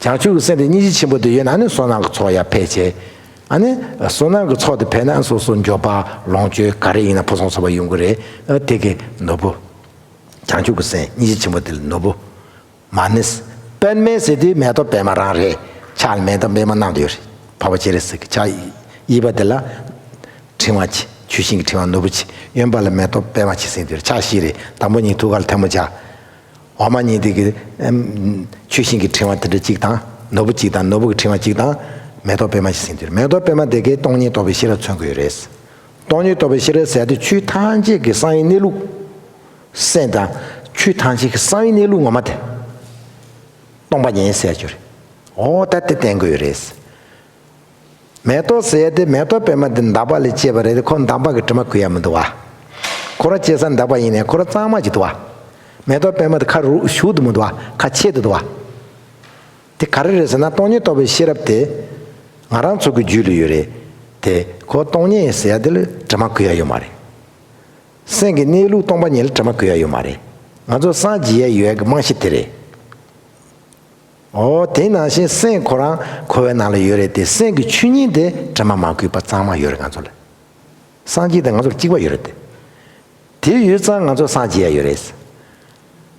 བྱང་ཆུབ་ཀྱི་སེམས་དེ་སྙིང་རྗེ་ཆེན་པོ་དེ་ཡོད་ན་ནི་བསོད་ནམས་ཀྱི་ཚོགས་ཡར་འཕེལ་བྱས། ཨ་ནི་བསོད་ནམས་ཀྱི་ཚོགས་དེ་འཕེལ་ན་སོ་སོ་འབྱོར་པ་ལོངས་སྤྱོད་ག་རེ་ཡིན་ན་ཕུན་སུམ་ཚོགས་པ་ཡོང་གི་རེད། ཨ་དེ་གི་ནོར་བུ། བྱང་ཆུབ་ཀྱི་སེམས་སྙིང་རྗེ་ཆེན་པོ་དེ་ལ་ནོར་བུ། མ་ཎི། པདྨའི་ཟེར་དུས་མེ་ཏོག་པདྨ་རང་རེད། ཕྱག་ལ་མེ་ཏོག་པདྨ་བསྣམས་ཡོད་རེད། འཕགས་པ་སྤྱན་རས་གཟིགས་ཀྱི་ཕྱག་གཡས་པ་དེ་ལ་ཕྲེང་བ་གཅིག། ཆུ་ཤིང་གི་ཕྲེང་བ་ནོར་བུ་གཅིག། གཡོན་པ་ལ་མེ་ཏོག་པདྨ་གཅིག་ཟིན་དུས་ཕྱག་བཞི་རེད། དང་པོ་གཉིས་ཐུགས་ཀ་ལ་ཐལ་མོ་སྦྱར། འོག་མ་གཉིས་དེ་གི་ཨམ། ཆུ་ཤིང་གི་ཕྲེང་བ་དེ་འདྲ་གཅིག་དང་། ནོར་བུ་གཅིག་དང་། ནོར་བུ་གི་ཕྲེང་བ་གཅིག་དང་། མེ་ཏོག་པདྨ་གཅིག་ཟིན་དུས། མེ་ཏོག་པདྨ་དེ་གས་སྟོང་ཉིད་རྟོགས་པའི་ཤེས་རབ་མཚོན་གྱི་ཡོད་རེད། སྟོང་ཉིད་རྟོགས་པའི་ཤེས་རབ་ཟེར་དུས་ཆོས་ཐམས་ཅད་ཀྱི་གསང་བའི་གནས་ལུགས། སེམས་དང་ཆོས་ཐམས་ཅད་ཀྱི་གསང་བའི་གནས་ལུགས་ངོ་མ་དེ་སྟོང་པ་ཉིད་ཟེར་རྒྱུ་རེད། འོ་ད་དེ་བསྟན་གྱི་ཡོད་རེད། མེ་ཏོག་ཟེར་ཡ་དེ། མེ་ཏོག་པདྨ་དེ་འདག་པ་ལས་སྐྱེས་པ་རེད་དེ། ཁོ་འདག་པ་གི་དྲི་མ་གོས་ཡ་མི་འདུག་བ། ཁོ་རང་སྐྱེས་ས་འདག་པ་ཡིན་ནའི་ཁོ་རང་གཙང་མ་ཅིག་འདུག་བ། མེ་ཏོག་པདྨ་དེ་ཁ་རུབ་ཞུགས་དུ་མི་འདུག་བ། ཁ་ཕྱེ་དུ་འདུག་བ། དེ་ག་རེ་རེད་ཟེར་ན། སྟོང་ཉིད་རྟོགས་པའི་ཤེས་རབ་དེ་ང་རང་ཚོ་གི་རྒྱུད་ལ་ཡོད་རེད་དེ། ཁོ་སྟོང་ཉིད་ཟེར་ཡ་དེ་ལ་དྲི་མ་གོས་ཡ་ཡོད་མ་རེད། སེམས་ཀྱི་གནས་ལུགས་སྟོང་པ་ཉིད་ལ་དྲི་མ་གོས་ཡ་ཡོད་མ་རེད། ང་ཚོ་སངས་རྒྱས་ཡ་ཡོད་ཡ་གི་རྨང་གཞི་དེ་རེད། འོ་དེ་ནང་བཞིན་སེམས་ཁོ་རང་འཁོར་བའི་ནང་ལ་ཡོད་རེད་དེ། སེམས་ཀྱི་ཆོས་ཉིད་དེ་དྲི་མ་མ་གོས་པ་གཙང་མ་ཡོད་རེད་ང་ཚོ་ལ། སངས་རྒྱས་དང་ང་ཚོ་ལ་གཅིག་པ་ཡོད་རེད་དེ། དེ་ཡོད་ཙང་ང་ཚོ་སངས་རྒྱས་ཡ་ཡོད་རེད།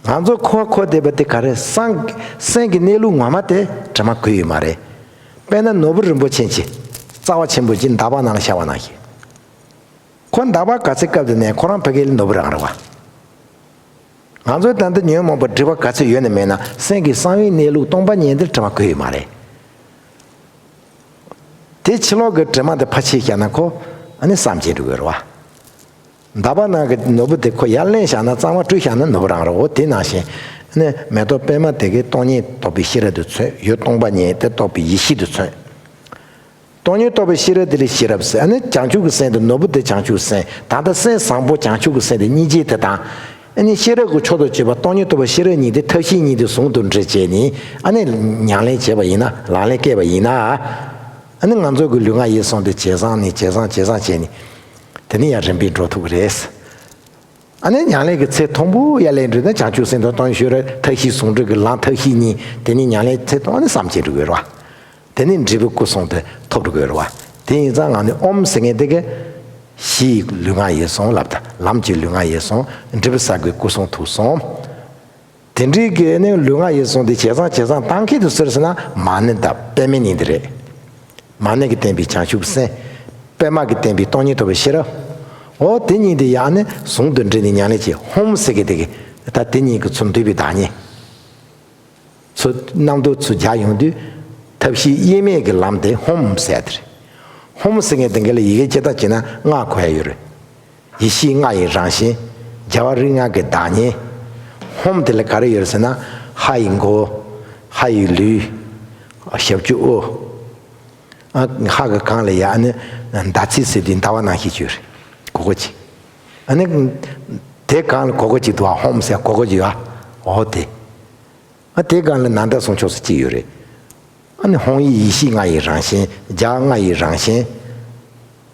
ང་ཚོ་འཁོར་འཁོར་བསྡད་པ་དེ་ག་རེ། སེམས་སེམས་ཀྱི་གནས་ལུགས་ངོ་མ་དེ་དྲི་མ་གོས་ཡོད་མ་རེད། དཔེར་ན་ནོར་བུ་རིན་པོ་ཆེ་ཅིག། རྩ་བ་ཆེན་པོ་ཅིག་འདག་པ་ནང་ལ་ཤར་བ་ནང་བཞིན། ཁོ་འདག་པ་ག་ཚོད་བཀབ་དུས་ནས་ཁོ་རང་ཕ་གི་ལ་ནོར་བུ་རང་རེད་བ། ང་ཚོའི་ད་ལྟ་ཉོན་མོངས་པ་སྒྲིབ་པ་ག་ཚོད་ཡོད་ན་མེད་ན། སེམས་ཀྱི་གསང་བའི་གནས་ལུགས་སྟོང་པ་ཉིད་འདིར་དྲི་མ་གོས་ཡོད་མ་རེད། དེ་ཕྱི་ལོགས་ཀྱི་དྲི་མ་དེ་ཕར་ཕྱིས་བཞག་ན་ཁོ་ཨ་ནི་བསམ་གྱིས་འགྲོ་གི་རེད་བ། འདག་པ་ནང་གི་ནོར་བུ་དེ་ཁོ་ཡར་ལེན་བཞག་ན། གཙང་མ་བཀྲུས་བཞག་ན་ནོར་བུ་རང་རེད། འོ་དེ་ནང་བཞིན་ཨ་ནི་མེ་ཏོག་པདྨ་དེ་གས་སྟོང་ཉིད་རྟོགས་པའི་ཤེས་རབ་དེ་མཚོན། ཡུལ་སྟོང་པ་ཉིད་དེ་རྟོགས་པའི་ཡེ་ཤེས་དེ་མཚོན། སྟོང་ཉིད་རྟོགས་པའི་ཤེས་རབ་དེ་ལ་ཤེས་རབ་ཟེར། ཨ་ནི་བྱང་ཆུབ་ཀྱི་སེམས་དེ། ནོར་བུ་དེ་བྱང་ཆུབ་སེམས། ད་ལྟ་སེམས་བཟང་པོ་བྱང་ཆུབ་ཀྱི་སེམས་དེ་སྙིང་རྗེ་དེ་དང་། ཨ་ནི་ཤེས་རབ་ཀྱི་མཆོག་ཏུ་གྱུར་པ་སྟོང་ཉིད་རྟོགས་པའི་ཤེས་རབ་གཉིས་དེ་ཐབས་ཤེས་གཉིས་དེ་ཟུང་དུ་འབྲེལ་བྱས་ནས། ཨ་ནི་ཉམས་ལེན་བྱས་པ་ཡིན་ན། ལག་ལེན་བཀལ་བ་ཡིན་ན། ཨ་ནི་ང་ཚོ་གི་ལུས་ངག་ཡིད་གསུམ་དེ་ཇེ་བཟང་ནས་ཇེ་བཟང་ཇེ་བཟང་བྱས་ནས། དེ་ནས་ཡང་རིམ་པས་འགྲོ་ཐུབ་ཀྱི་རེད། ཨ་ནི་ཉམས་ལེན་གྱི་ཚད་མཐོན་པོ་ཡར་ལེན་འགྲོ་ན། བྱང་ཆུབ་སེམས་དང་སྟོང་ཉིད་ཤེས་རབ། ཐབས་ཤེས་ཟུང་འབྲེལ་གྱི་ལམ་ཐབས་ཤེས་གཉིས། དེ་ནས་ཉམས་ལེན་ཚད་མཐོན་ནས་བསམ་གྱིས་འགྲོ་དགོས་རེད་བ། དེ་ནས་འབྲས་བུ་སྐུ་གསུམ་དེ་ཐོབ་འགྲོ་དགོས་རེད་བ། དེ་ཡིན་ཙང་ང་ནི་ཨོམ་ཟེར་མཁན་དེ་གི་ གཞི་ཡི་ལུས་ངག་ཡིད་གསུམ་ལབ་ད། ལམ་གྱི་ལུས་ངག་ཡིད་གསུམ། འབྲས་བུ་བསགས་པའི་སྐུ་གསུང་ཐུགས་གསུམ། དེ་འདྲའི་གི་ནི་ལུས་ངག་ཡིད་གསུམ་དེ་ཇེ་བཟང་ཇེ་བཟང་བཏང་མཁན་དུ་ཟེར་ཟེར་ན། མ་ཎི་དང་པདྨ་གཉིས་དེ་རེད། མ་ཎི་གིས་བསྟན་པའི་བྱང་ཆུབ་སེམས། པདྨ་གིས་བསྟན་པའི་སྟོང་ཉིད་རྟོགས་པའི་ཤེས་རབ། འོ་དེ་གཉིས་དེ་ཡང་ནི་ཟུང་དུ་འབྲེལ་ནས་ཉམས་ལེན་བྱེད། ཧཱུྃ་ཟེར་གི་དེ་གི་ད་དེ་གཉིས་ཀྱི་ཚུར་འདུས་པའི་བདག་ཉིད། ཚུར་རྣམ་རྟོག་ཚུར་རྒྱག་ཡོང་དུས། ཐབས་ཤེས་དབྱེར་མེད་ཀྱི་ལམ་དེ་ཧཱུྃ་ཟེར་དེ་རེད། ཧཱུྃ་ཟེར་མཁན་དེ་འགའ་ལ་ཡི་གེ་སྤྱིར་བཏང་བྱས་ན་ལྔ་གོ་ཡ་ཡོད་རེད། ཡེ་ཤེས་ལྔ་ཡི་རང་བཞིན། རྒྱལ་བ་རིགས་ལྔ་གི་བདག་ཉིད། ཧཱུྃ་དེ་ལ་ག་རེ་ཡོད་རེད་ཟེར་ན། ཧ་ཡི་མགོ། ཧ་ཡི་ལུས། ཞབས་ཀྱུ་དབུ། ཨ་ཧ་གི་སྒང་ལ་ཡ་ཨ་ནི་ཟླ་ཚེས་ཟེར་དུས་ཟླ་བ་ནང་བཞིན་ཅིག་ཡོད་རེད། གོ་གོ་ཅིག་ཨ་ནི་དེ་སྒང་ལ་གོ་གོ་ཅིག་འདུག་བ། ཧཱུྃ་ཟེར་གོ་གོ་ཅིག་ཡོད་ཨ། འོ་དེ། ཨ་དེ་སྒང་ལ་ནཱ་ད་གསུང་ཆོས་སུ་གཅིག་ཡོད་རེད། ཨ་ནི་ཧཱུྃ་ཡིག་ཡེ་ཤེས་ལྔ་ཡི་རང་བཞིན། རྒྱ་ལྔ་ཡི་རང་བཞིན།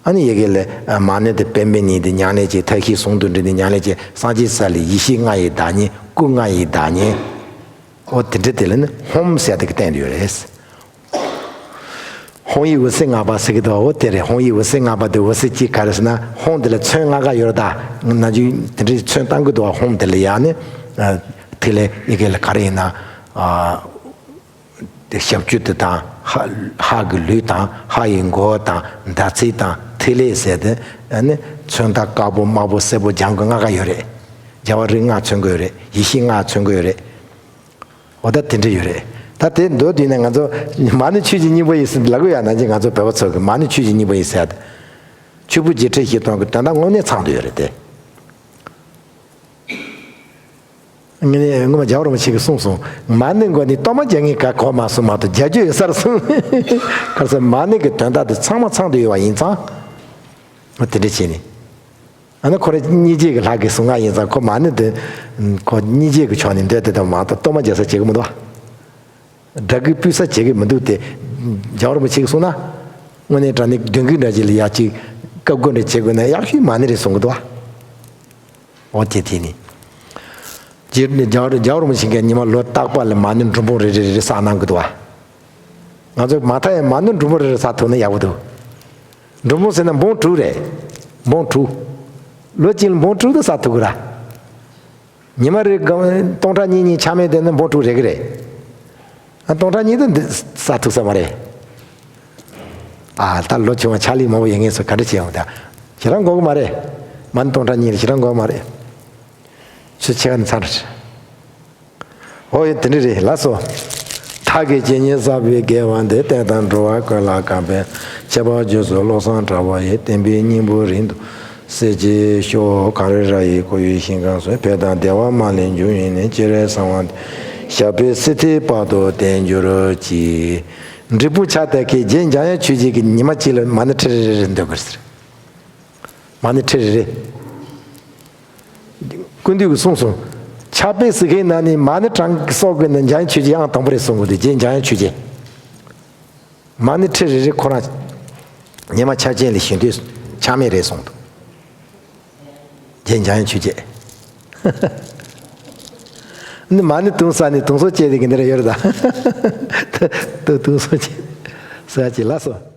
ཨ་ནི་ཡི་གེ་ལ་ཨ་མ་ཎི་དང་པདྨ་གཉིས་དེ་ཉམས་ལེན་བྱེད། ཐབས་ཤེས་ཟུང་དུ་འབྲེལ་ནས་ཉམས་ལེན་བྱེད། སངས་རྒྱས་ས་ལ་ཡེ་ཤེས་ལྔ་ཡི་བདག་ཉིད། སྐུ་ལྔ་ཡི་བདག་ཉིད། འོ་དེ་འདྲ་དེ་ལ་ནི་ཧཱུྃ་ཟེར་དེ་གི་བསྟན་དུ་ཡོད་རེད། ཧཱུྃ་ཡིག་འོད་ཟེར་ལྔ་པ་ཟེར་གི་འདུག་འོ་དེ་རེད། ཧཱུྃ་ཡིག་འོད་ཟེར་ལྔ་པ་དེ་འོད་ཟེར་གཅིག་ག་རེ་ཟེར་ན། ཧཱུྃ་དེ་ལ་ཚོན་ལྔ་ཀ་ཡོད་རེད་ད། ནམ་རྒྱུན་དེ་འདྲའི་ཚོན་བཏང་གི་འདུག་བ། ཧཱུྃ་དེ་ལ་ཡ་ནི། ཐིག་ལེ་ཡི་གེ་ལ་ག་རེ་ཡིན་ན། ཨ་དེ་ཞབས་ཀྱུ་དེ་དང་། ཧ་ཧ་གི་ལུས་དང་། ཧ་ཡི་མགོ་དང་། ཟླ་ཚེས་དང་། ཐིག་ལེ་ཟེར་དེ། ཨ་ནི་ཚོན་མདོག་དཀར་པོ་དམར་པོ་སེར་པོ་ལྗང་གུ་ལྔ་ཀ་ཡོད་རེད། རྒྱལ་བ་རིགས་ལྔ་མཚོན་གི་ཡོད་རེད། ཡེ་ཤེས་ལྔ་མཚོན་གི་ཡོད་རེད། འོ་ད་དེ་འདྲ་ཡོད་རེད། ད་དེ་མདོར་བསྡུས་ནས་ང་ཚོ་མ་ཎི་ཆོས་ཀྱི་སྙིང་པོ་ཡིན་ཟེར་ལབ་གི་ཡོད། ནང་བཞིན་ང་ཚོ་བོད་པ་ཚོ་གི་མ་ཎི་ཆོས་ཀྱི་སྙིང་པོ་ཡིན་ཟེར་ཡ་དེ། ཆོས་ཕུང་བརྒྱད་ཁྲི་བཞི་སྟོང་གི་དོན་དག་དངོས་གནས་ཚང་དུ་ཡོད་རེད་དེ། ངས་སྔོན་མ་རྒྱལ་བ་རིན་པོ་ཆེ་གིས་གསུངས་སོང་། མ་ཎི་མགོ་ནས་གཏོར་མ་རྒྱག་མཁན་ག་གོ་མ་སོང་མ་གཏོགས་རྒྱག་རྒྱུ་ཡོད་ས་རེད་གསུངས། ག་རེ་ཟེར། མ་ཎི་གི་དོན་དག་དེ་ཚང་མ་ཚང་དུ་ཡོད་པ་ཡིན་ཙང་། འོ་དེ་འདྲ་བྱས་ནས། ཨ་ནི་ཁོ་རང་སྙིང་རྗེ་གི་ལྷ་གི་གསུང་ངག་ཡིན་ཙང་། ཁོ་མ་ཎི་དེ་ཁོ་སྙིང་རྗེ་གི་ཕྱོགས་ནས་འདོད་དེ་དང་མ་གཏོགས་གཏོར་མ་རྒྱག་ས་བྱེད་གི་མི་འདུག་སྒྲ་གི་སྤུས་ས་བྱེད་གི་མི་འདུག་སྟེ། རྒྱལ་བ་རིན་པོ་ཆེ་གིས་གསུངས་ན། དངོས་གནས་དྲང་གནས་མདུན་གྱི་འདྲ་ཅིག་ལ་ཡ་གཅིག་བཀའ་བསྒོ་འདྲ་བྱེད་དགོས་ན་ཡག་ཤོས་མ་ཎི་རེད་གསུང་གི་འདུག་བ། འོ་དེ་དེ་ནི། རྗེ་རྒྱལ་བ་རྒྱལ་བ་རིན་པོ་ཆེ་གིས་ཉི་མ་ལོ་རྟག་པ་ལ་མ་ཎི་འབྲུ་འབུམ་རེ་རེ་རེ་རེ་བསགས་གནང་གི་འདུག་བ། ང་ཚོ་མ་མཐའ་ཡང་མ་ཎི་འབྲུ་འབུམ་རེ་རེ་བསགས་ཐུབ་ན་ཡག་པོ་འདུག་འབྲུ་འབུམ་ཟེར་ན་འབུམ་དྲུག་རེད། འབུམ་དྲུག་ལོ་གཅིག་ལ་འབུམ་དྲུག་དུ་བསགས་ཐུབ་ཀྱི་ར། ཉི་མ་རེ་སྟོང་ཕྲག་གཉིས་གཉིས་ཆ་མེད་བསྡད་ན་འབུམ་དྲུག་རེག་གི་རེད། ཨ་སྟོང་ཕྲག་གཉིས་དུ་འདི་བསགས་ཐུབ་ས་མ་རེད། ཨ་ད་ལོ་ཆུང་བ་ཕྱག་ལས་མང་པོ་ཡོད་མཁན་ཚོ་ག་འདྲ་བྱེད་ཡོང་ད། ཞེ་དྲག་དགོས་ཀྱི་མ་རེད། མ་ཎི་སྟོང་ཕྲག་གཉིས་རེ་ཞེ་དྲག་དགོས་ཀྱི་མ་རེད། ཆུ་ཆེ་བ་ནི་ཚར་རེད། འོ་ཡ་དེ་འདྲ་རེད། ལགས་སོ། མཐའ་ཀའི་རྗེས་གཉེན་བསགས་པའི་དགེ་བ་འདི། བསྟན་དང་འགྲོ་བ་ཀུན་ལ་གང་ཕན་ཁྱད་པར་རྒྱུ་སོགས་བློ་བཟང་གྲགས་པ་ཡི། བསྟན་པའི་སྙིང་པོ་རིང་དུ་གསལ་བྱེད་ཤོག་གངས་རི་ར་ཡི་ཁོར་ཡུག་ཞིང་ཁམས་སུ། ཕན་དང་བདེ་བ་མ་ལུས་འབྱུང་བའི་གནས། སྤྱན་རས་གཟིགས་དབང་ཏེ་ཞབས་པད་སྲིད་མཐའི་བར་དུ་བརྟན་གྱུར་ཅིག་འབྲས་སྤུངས་ཕྱག་བཏབ་མཁན་རྗེ་འཇམ་དབྱངས་ཆོས་རྗེ་གིས་ཉི་མ་གཅིག་ལ་མ་ཎི་ཁྲི་རེ་རེ་རེ་འདོན་དགོས་ཟེར། མ་ཎི་ཁྲི་རེ་རེ། ཀུན་འདུས་ཀྱིས་གསུངས་སོང་། ཕྱག་དཔེ་གཟིགས་མཁན་ནང་ནས་མ་ཎི་གྲངས་ཀྱི་སོགས་ཀྱི་ནི་འཇམ་དབྱངས་ཆོས་རྗེ་ཨང་དང་པོ་རེད་གསུང་གི་འདུག་རྗེ་འཇམ་དབྱངས་ཆོས་རྗེ། མ་ཎི་ཁྲི་རེ་རེ་ཁོ་རང་ཉི་མ་ཆ་ཅན་ལ་བཞེས་དུས་ཆ་མེད་རེད་གསུངས་འདུག་རྗེ་འཇམ་དབྱངས་ཆོས་རྗེ། ནི་མ་ཎི་དུང་ཟ་ནས་དུང་སོ་བཅད་དེ་གི་འདི་ར་ཡོད་རེད་ད། དུང་སོ་བཅད་ཟ་ཅིག་ལགས་སོ།